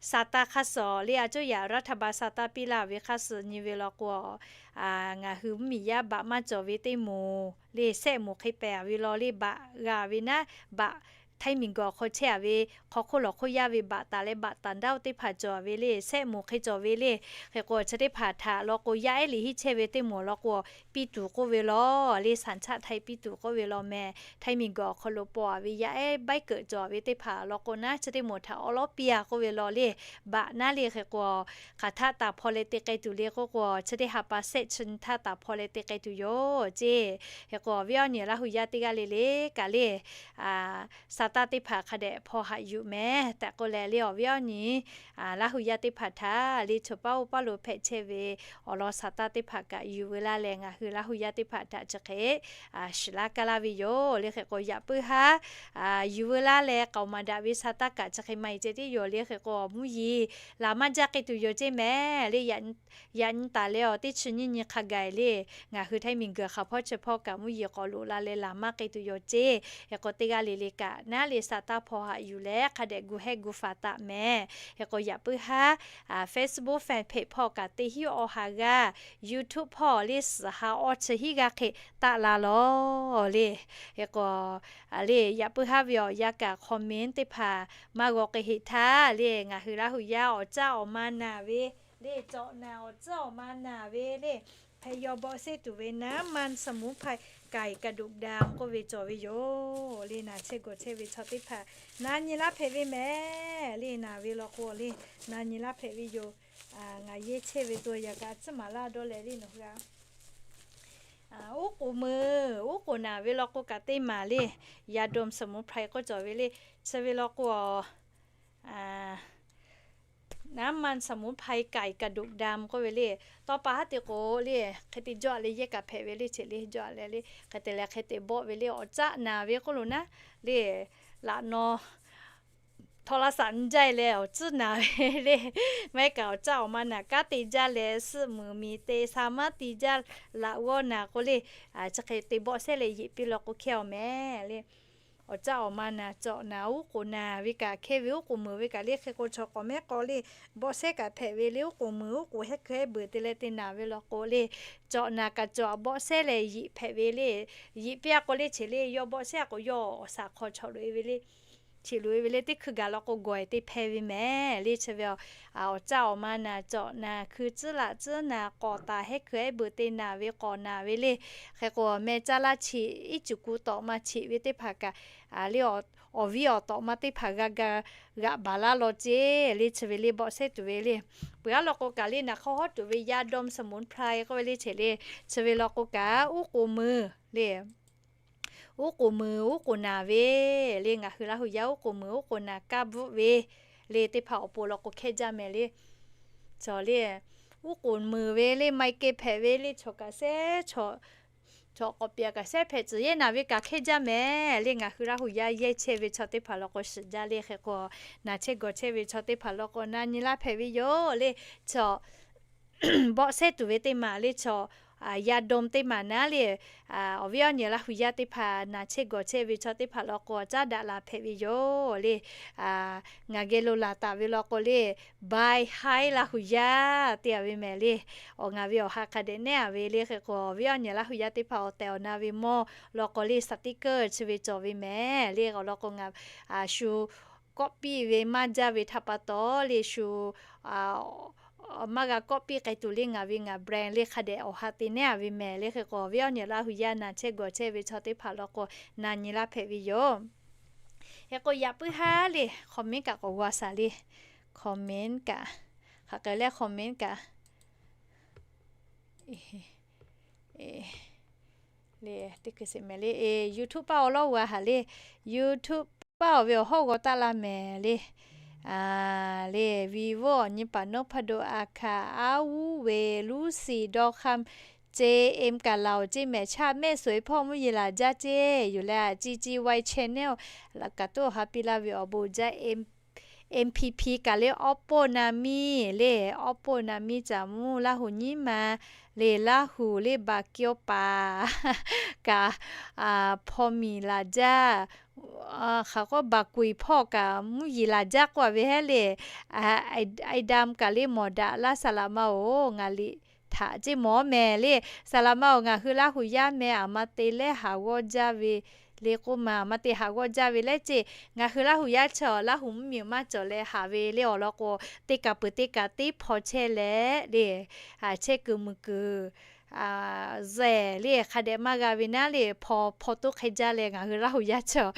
sa taˇ hk'aˇ suhˍ le a cuˇ yaꞈ รัฐบาล sa taˇ piˇ laˇ ve hk'aˇ suhˍ nyi ve law k'o, ngaˬ hui mvuhˇmiˬ yaˇ baꞈ maˇ cawˬ ve teˇ moˍ le sehˆ moˍ hk'e pehˍ-a ve law le baꞈ g'a ve naˉ, baꞈ Htaiˇ miˬguiˬ awˬ hk'aw chehˇ-a ve hk'aw hk'oˆ lawˬ hk'oˆ yaˇ ve baꞈ taˍ leh baꞈ taˍ daˇ teˇ hpaˍ cawˬ-a ve le sehˆ moˍ hk'e cawˬ ve le. Hk'e k'o chi teˇ hpaˍ htaꞈ law k'o yaˇ ehˉ liꞈ hiˉ chehˇ ve teˇ moˍ law k'o piˇ tuˬ k'oˆ ve law le สัญชาติไทย piˇ tuˬ k'oˆ ve law mehˍ. Htaiˇ miˬguiˬ awˬ hk'aw lo paw-a ve yaˇ ehˉ baiˉ keunˍ cawˬ-a ve teˇ hpaˍ law k'o naˉ chi teˇ moˍ htaꞈ awˉ lawˉ piˇ-a k'oˆ ve law le baꞈ naˉ le. Hk'e k'o, hk'aˬ htaˆ taˍ hpaw leh te k'ai tuˬ le k'oˆ k'o chi teˇ ha pa sehˆ chi nyi htaˇ taˍ hpaw leh te k'ai tuˬ yoˬ ceˇ. Hk'e k'o awˬ viˉ awˬ nyi Laˇ hu yaˇ teˇ g'aˇ le le kaꞈ le sa taˇ teˇ hpaˍ hk'a dehꞈ hpaw haꞈ yuˬ mehˍ tehꞈ k'oˆ leh le awˬ viˉ awˬ nyi Laˇ hu yaˇ teˇ hpaˍ htaꞈ le chaw paˉ oˇ paˉ lo hpehꞈ chehˇ ve awˬ lawn sa taˇ teˇ hpaˍ kaꞈ yuˬ veu laˇ leh ngaˬ hui Laˇ hu yaˇ teˇ hpaˍ htaꞈ chi hk'e shiˍ laˇ kaˇ laˇ ve yoˬ le. Hk'e k'o yaꞈ puiˉ haˉ yuˬ veu laˇ leh k'aoˍ maˍ daꞈ ve sa taˇ kaꞈ chi hk'e maˇ heˆ ceh tiˉ yoˬ le. Hk'e k'o awˬ mvuhˇ yeˬ laˬ maˇ jaˇ k'ai tuˬ yoˬ ceˇ mehˍ le. Yaꞈ nyi taˍ leh awˬ teˇ chi nyiˇ nyi hk'a gaˬ le ngaˬ hui Htaiˇ miˬguiˬ hk'aˬ hpawˇ chi hpawˇ kaꞈ mvuhˇ yeˬ k'awꞈ loꞈ la leh laˬ maˇ k'ai tuˬ yoˬ ceˇ. Hk'e k'o teˇ g'aˇ le le kaꞈ naˉ le sa taˇ hpaw haꞈ yuˬ leh hk'a dehꞈ gu hehˇ gu faˍ taˍ mehˍ. Hk'e k'o yaꞈ puiˉ haˉ Facebook fan page hpawˇ kaꞈ teˇ hinˉ awˬ ha g'aˇ, YouTube hpawˇ le suhˍ ha awˇ chi hinˉ g'aˇ hk'e taˆ la lawˬ le. Hk'e k'o le yaꞈ puiˉ haˉ ve awˬ yanˇ kaꞈ comment teˇ hpaˍ maˇ g'aw k'ai heꞈ htaˇ le ngaˬ hui Laˇ hu yaˇ awˬ caˇ awˬ ma naˍ ve le cawꞈ naˍ awˬ tcuhˉ awˬ ma naˍ ve le hpehꞈ yaw bawˆ sehˉ tuˬ ve น้ำมันสมุนไพร ไก่กระดูกดำ k'oˆ ve cawˬ ve yoˬ le. Naˬ chehˇ gawˬ chehˇ ve chaw teˇ hpaˍ na nyi laˇ hpehꞈ ve mehˍ le. Naˬ ve law k'o le na nyi laˇ hpehꞈ ve yoˬ. Ngaˬ yehˇ chehˇ ve to yaꞈ kaꞈ tcuhˉ maˍ laˇ dawˇ leh le nawˬ hui a uˉ k'oˍ meuˍ uˉ k'oˍ naˍ ve law k'o kaꞈ teˇ maˬ le ยาดมสมุนไพร k'oˆ cawˬ ve le chi ve law k'o น้ำมันสมุนไพร ไก่กระดูกดำ k'oˆ ve le. Tawˇ pa haˉ te k'o le hk'e te jawˇ leh yehˇ kaꞈ hpehꞈ ve le. Cheꞈ le jawˇ leh le hk'e te leh hk'e te bawˆ ve le awˬ caˆ naˍ ve k'oˆ lo naˉ le laꞈ naw htawˇ laˇ saꞈ nyi jaˇ leh awˬ tcuhˉ naˍ ve le maˇ heˆ kaꞈ awˬ caˆ awˬ ma naˍ kanˉ te jaˇ leh suhˆ muiˍ miˬ te sha maˉ te jaˇ laꞈ g'awˇ naˍ k'o le chi hk'e te bawˆ sehˉ leh yeꞈ piˇ law k'o hkehˇ awˬ mehˍ le. Awˬ caˆ awˬ ma naˍ cawꞈ naˍ uˉ k'oˍ naˍ ve kaꞈ hkehˇ ve uˉ k'oˍ meuˍ ve kaꞈ le hk'e k'o chaw k'awꞈ mehˉ k'aw le bawˆ sehˉ kaꞈ hpehꞈ ve le uˉ k'oˍ meuˍ uˉ k'oˍ hehˉ hkui hehˉ beuꞈ te leh te naˍ ve law k'o le cawꞈ naˍ kaꞈ cawꞈ bawˆ sehˉ leh yeꞈ hpehꞈ ve le. Yeꞈ piˇ-a k'o le cheꞈ le yawˇ bawˆ sehˉ-a k'o yawˇ awˬ shaˍ hk'aw chaw loꞈ-e ve le. Cheꞈ loꞈ-e ve le teˇ hkui gaˬ law k'o gawˬ-e te hpehˇ ve mehˍ le chi ve awˬ caˆ awˬ ma naˍ cawꞈ naˍ hkui tcuhˉ laꞈ tcuhˉ naˍ k'awꞈ taˍ hehˉ hkui hehˉ beuꞈ te naˍ ve k'awꞈ naˍ ve le. Hk'e k'o meh caˇ laˇ cheꞈ iˉ cuˬ ku tawꞈ ma cheꞈ ve teˇ hpaˍ kaꞈ le awˬ viˉ awˬ tawꞈ ma teˇ hpaˍ g'a ga g'aꞈ baˬ laˇ law ceˇ le chi ve le bawˆ sehˉ tuˬ ve le. Peuˬ aˉ law k'o kaꞈ le naˍ hk'aw hawˉ tuˬ ve ยาดมสมุนไพร k'oˆ ve le cheꞈ le chi ve law k'o kaꞈ uˉ k'oˍ meuˍ le uˉ k'oˍ meuˍ uˉ k'oˍ naˍ ve le ngaˬ hui Laˇ hu yaˇ uˉ k'oˍ meuˍ uˉ k'oˍ naˍ kaˇ bvuhˆ ve le teˇ hpaˍ awˬ pon law k'o hkehˇ jaˇ mehˍ le. Cawˬ le uˉ k'oˍ meuˍ ve le maˇ heˆ keh hpehꞈ ve le chaw kaꞈ sehˉ chaw k'awꞈ piˍ kaꞈ sehˉ hpehꞈ tcuhˍ yehˇ naˍ ve kaꞈ hkehˇ jaˇ mehˍ le. Ngaˬ hui Laˇ hu yaˇ yehˇ chehˇ ve chaw teˇ hpaˍ law k'o shiˍ jaˇ le. Hk'e k'o naˍ chehˇ gawˬ chehˇ ve chaw teˇ hpaˍ law k'o na nyi laˇ hpehꞈ ve yoˬ le. Chaw bawˆ sehˉ tuˬ ve teˇ maˬ le chaw yaˇ dawˇ teˇ maˬ naˉ le, awˬ viˉ awˬ nyi Laˇ hu yaˇ teˇ hpaˍ naˬ chehˇ gawˬ chehˇ ve chaw teˇ hpaˍ law k'o, caˉ daꞈ la hpehꞈ ve yoˬ le. Ngaˬ geh lo laˬ taˍ ve law k'o le, Bye hi Laˇ hu yaˇ te a ve mehˍ le. Awˬ ngaˬ ve awˬ ha hk'a dehꞈ nehˉ a ve le. Hk'e k'o, awˬ viˉ awˬ nyi Laˇ hu yaˇ teˇ hpaˍ awˬ tehˬ awˬ na ve mawˇ law k'o le, sticker chi ve cawˬ ve mehˍ le. Awˬ lawn k'o, ngaˬ shu copy ve maˇ jaˇ ve htaꞈ pa taw le, shu maˇ g'a copy k'ai tuˬ le, ngaˬ ve ngaˬ brand le hk'a dehꞈ awˬ ha te nehˉ a ve mehˍ le. Hk'e k'o, awˬ viˉ awˬ nyi Laˇ hu yaˇ naˬ chehˇ gawˬ chehˇ ve chaw teˇ hpaˍ law k'o, na nyi laˇ hpehꞈ ve yoˬ. Hk'e k'o, yaꞈ puiˉ haˉ le, comment kaꞈ k'awꞈ g'aw shaˍ le. Comment kaꞈ, hk'aˬ k'ai leh comment kaꞈ le, teˇ hkui sheˍ mehˍ le. YouTube paˇ awˬ lawˉ g'a haˍ le. YouTube paˇ awˬ ve awˬ hawˉ g'aw taˆ la mehˍ le. Le, vivo awˬ nyi paˍ nawˉ hpaˇ do a hkaˍ, aˉ uˉ ve Luˇ shiˍ dawˇ hk'aˇ, ce em kaˍ laˬ ceˇ mehˍ, chaˇ mehˆ suhˍ e hpawˇ mvuhˇ yeˬ laˬ jaˇ ceˇ yoˬ le. Ci ci wai channel kaꞈ tuˉ awˬ ha piˇ laˇ ve awˬ bon jaˇ. M P P kaꞈ le, Oppo na miˇ le, Oppo na miˇ caˍ mvuhˇ Laˇ hu nyiˉ ma le, Laˇ hu le, baˬ kawˇ paˍ kaꞈ hpaw miˬ laˬ jaˇ. Hk'aˬ k'o baˬ kuiˬ hpawˇ kaꞈ mvuhˇ yeˬ laˬ jaˇ k'oˆ a ve heˉ le. Aˬ da kaꞈ le, mawˬ daꞈ laˇ saˍ laꞈ ma oˬ, ngaˬ liꞈ htaꞈ ceˇ mawˬ mehˍ le. Saˍ laꞈ ma oˬ, ngaˬ hui Laˇ hu yaˇ meh aˬ ma te lehˉ haˍ g'awˇ jaˇ ve le k'oˆ ma, aˬ ma te haˍ g'awˇ jaˇ ve lehˉ ceˇ. Ngaˬ hui Laˇ hu yaˇ chaw Laˇ hu mvuhˇ miˬ maˇ cawˬ leh haˍ ve le. Awˬ lawn k'o, teˇ kaˬ peuˬ teˇ kaˬ teˇ hpaw chehˇ leh le, chehˇ kuiˬ muiˬ kuiˬ zehˬ le hk'a dehꞈ maˇ g'a ve naˉ le, hpaw hpaw toˉ hk'e jaˇ leh ngaˬ hui Laˇ hu yaˇ chaw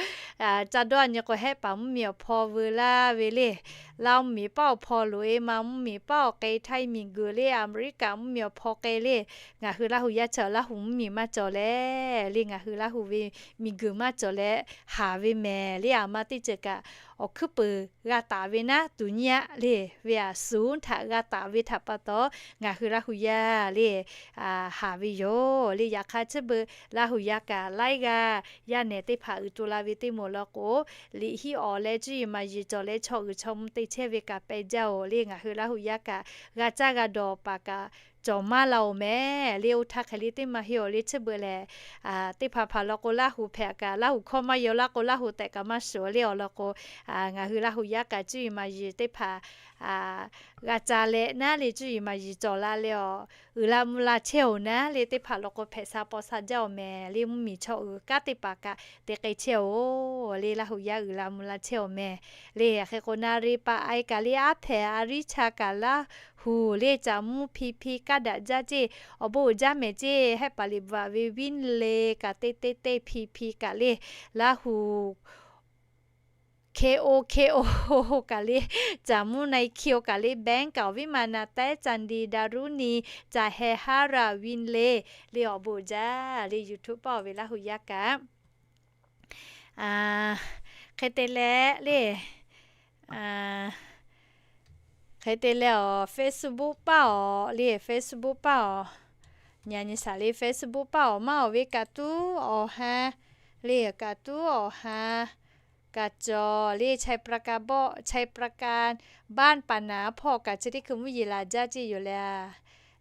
ca dawˇ a nyi k'o, hehˆ paˍ mvuhˇ miˬ awˬ hpaw veu laˇ ve le. Laˇ mvuhˇ miˬ paˉ awˬ hpaw loꞈ e ma, mvuhˇ miˬ paˉ awˬ k'ai, Htaiˇ miˬ guiˬ le, Aˍmeˍriˆkaˍ mvuhˇ miˬ awˬ hpaw k'ai le, ngaˬ hui Laˇ hu yaˇ chaw Laˇ hu mvuhˇ miˬ maˇ cawˬ leh le, ngaˬ hui Laˇ hu ve miˬ guiˬ maˇ cawˬ leh haˍ ve mehˍ le. Aˬ ma teˇ ceuˬ kaꞈ awˬ hkuiˉ peuˬ g'a taˍ ve naˉ tuˬ nyi a le, ve aˬ suˍ htaꞈ g'a taˍ ve htaꞈ pa taw, ngaˬ hui Laˇ hu yaˇ le haˍ ve yoˬ le. Yaꞈ hk'aˇ chi beuꞈ Laˇ hu yaˇ kaꞈ laiˉ g'aˇ yaˇ nehˬ teˇ hpaˍ uiˍ to la ve teˇ moˍ law k'o, liꞈ hiˆ awˬ leh cuˇ yiˍ maˍ yiˍ cawˬ leh chaw uiˍ chaw mvuh te chehˇ ve kaꞈ pehˬ jaˇ oˬ le. Ngaˬ hui Laˇ hu yaˇ kaꞈ g'a caˇ g'a dawˬ paˍ kaꞈ cawˬ maˇ la oˬ mehˍ le. Oˇ htaˇ hk'e le teˇ maˇ heˆ awˬ le. Chi beuꞈ lehˬ, teˇ hpaˍ hpaˍ law k'o Laˇ hu hpehꞈ kaꞈ Laˇ hu hkawˇ maˇ yaw laˇ k'o Laˇ hu tehꞈ kaꞈ maˇ shiˍ le. Awˬ lawn k'o, ngaˬ hui Laˇ hu yaˇ kaꞈ cuˇ yiˍ maˍ yiˍ teˇ hpaˍ g'a ca leh naˉ le, cuˇ yiˍ maˍ yiˍ cawˬ la leh awˬ, uiˍ la mvuh la chehˇ oˬ naˉ le. Teˇ hpaˍ law k'o hpehꞈ sha paw sha jaˇ oˬ mehˍ le. Mvuhˇ miˬ chaw uiˍ kanˉ teˇ hpaˍ kaꞈ te k'ai chehˇ oˬ le. Laˇ hu yaˇ uiˍ la mvuh la chehˇ oˬ mehˍ le. Hk'e k'o, na re pa ai kaꞈ le, aˉ hpehꞈ a riˉ cha kaꞈ Laˇ hu le, caˍ mvuhˇ hpi hpi kaˉ daꞈ jaˇ ceˇ, awˬ bon uiˍ jaˇ mehˍ ceˇ. Hehˆ paˍ liꞈ bvuhꞈ ve Winley kaꞈ teˇ teˇ teˇ hpi hpi kaꞈ le, Laˇ hu K O K O kaꞈ le, caˍ mvuhˇ na e K O kaꞈ le, Bank kaꞈ awˬ viˉ ma na tehˉ, Candi Daruni, caˍ heh haˉ raˍ Winley le, awˬ bon uiˍ jaˇ le. YouTube paˇ awˬ ve Laˇ hu yaˇ kaꞈ hk'e te leh le, hk'e te leh awˬ Facebook paˇ awˬ le, Facebook paˇ awˬ nyi nyi shaˍ le. Facebook paˇ awˬ maˇ awˬ ve kaꞈ tuˉ awˬ ha le, kaꞈ tuˉ awˬ ha kaꞈ cawˬ le. Chai Prakan bawˆ, Chai Prakan baˆ paˍ naˍ hpawˇ kaꞈ chi teˇ hkui mvuhˇ yeˬ laˬ jaˇ ceˇ yoˬ le.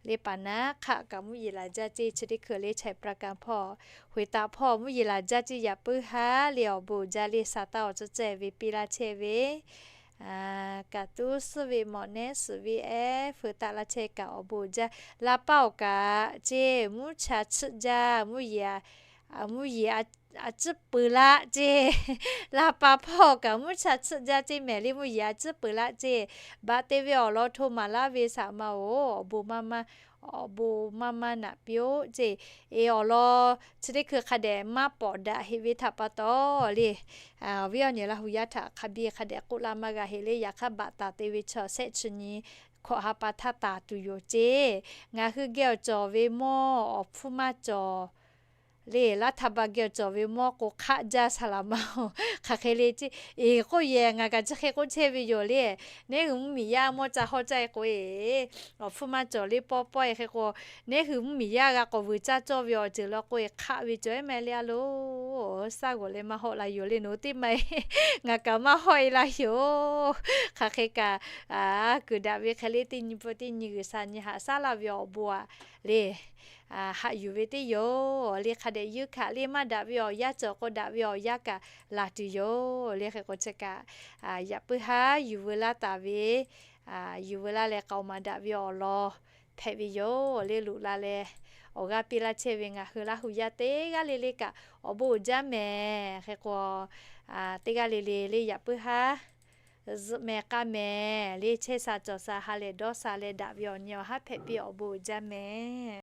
Le paˍ naˍ hk'aˆ kaꞈ mvuhˇ yeˬ laˬ jaˇ ceˇ, chi teˇ hkui le Chai Prakan hpawˇ, Huiˍ taꞈ hpawˇ mvuhˇ yeˬ laˬ jaˇ ceˇ. Yaꞈ puiˉ haˉ le awˬ bon uiˍ jaˇ le. Sa taˇ awˬ cawˇ ceh ve piˇ laˇ chehˇ ve kaꞈ tuˉ suhˉ ve mawꞈ nehˉ suhˍ ve ehˉ feu taˆ laˇ chehˇ kaꞈ awˬ bon uiˍ jaˇ. Laˇ paˇ awˬ kaꞈ ceˇ, mvuhˇ cha tsuhˆ jaˇ, mvuhˇ yeˬ a, mvuhˇ yeˬ a tcuhˉ peuˬ laˆ ceˇ. Laˇ paˇ hpawˇ kaꞈ mvuhˇ cha tsuhˆ jaˇ ceˇ mehˍ le, mvuhˇ yeˬ a tcuhˉ peuˬ laˆ ceˇ. Baꞈ te ve awˬ lawn hto maˍ laˇ ve saꞈ ma oˬ, awˬ bon maˇ maˇ, awˬ bon maˇ maˇ naꞈ piˇ oˆ ceˇ. E awˬ lawn chi teˇ hkui hk'a dehꞈ maˇ pawˍ daꞈ heꞈ ve htaꞈ pa taw le, awˬ viˉ awˬ nyi Laˇ hu yaˇ htaꞈ hk'a biˇ hk'a dehꞈ k'oˆ laˇ maˇ g'a heꞈ le. Yaꞈ hk'aˇ baꞈ taˍ te ve chaw shehˆ chi nyi hkawꞈ ha pa htaˇ taˍ tuˬ yoˬ ceˇ. Ngaˬ hui geh awˬ cawˬ ve mawˇ awˬ hpfuhˇ maˇ cawˬ le, laˇ htaˇ ba geh awˬ cawˬ ve mawˇ k'o hk'aˆ jaˇ saˍ laꞈ ma oˬ. Hk'aˬ hk'e le ceˇ, eˬ k'oˆ yehˬ ngaˬ kaꞈ chi hk'e k'oˆ chehˇ ve yoˬ le. Neˉ hui mvuhˇ miˬ yaˇ mawˇ ca hawˇ caˇ e k'o e, awˬ hpfuhˇ maˇ cawˬ le pawˇ pawˇ e hk'e k'o, neˉ hui mvuhˇ miˬ yaˇ g'a k'awꞈ vuiˬ caˇ cawˇ ve awˬ ceuˬ law k'o e hk'aˆ ve cawˬ e mehˍ le a loˬ. Shaˉ g'awˬ leh maˇ hawˆ la yoˬ le nawˬ hui teˇ ma e. Ngaˬ kaꞈ maˇ hawˆ e laˇ yoˬ. Hk'aˬ hk'e kaꞈ kuiˬ daꞈ ve hk'e le teˇ nyi peuˬ teˇ nyi G'uiˬsha nyi haꞈ shaˉ laˇ ve awˬ bon aꞈ le. haꞈ yuˬ ve teˇ yoˬ le. Hk'a dehꞈ yeunˇ hkanˍ le, maˇ daꞈ ve awˬ yanˇ cawˬ k'o, daꞈ ve awˬ yanˇ kaꞈ laˬ tuˬ yoˬ le. Hk'e k'o chi kaꞈ yaꞈ puiˉ haˉ yuˬ veu laˇ taˍ ve, yuˬ veu laˇ leh k'aoˍ maˍ daꞈ ve awˬ lawn hpehꞈ ve yoˬ le. Loꞈ la leh awˬ g'aˇ piˇ laˇ chehˇ ve ngaˬ hui Laˇ hu yaˇ teˇ g'aˇ le le kaꞈ awˬ bon uiˍ jaˇ mehˍ. Hk'e k'o teˇ g'aˇ le le le yaꞈ puiˉ haˉ zuhꞈ meh k'aˇ meh le, chehˇ sha cawˬ sha ha lehˬ dawˇ sha leh daꞈ ve awˬ nyi awˬ haˉ hpehꞈ piˇ awˬ bon uiˍ jaˇ mehˍ.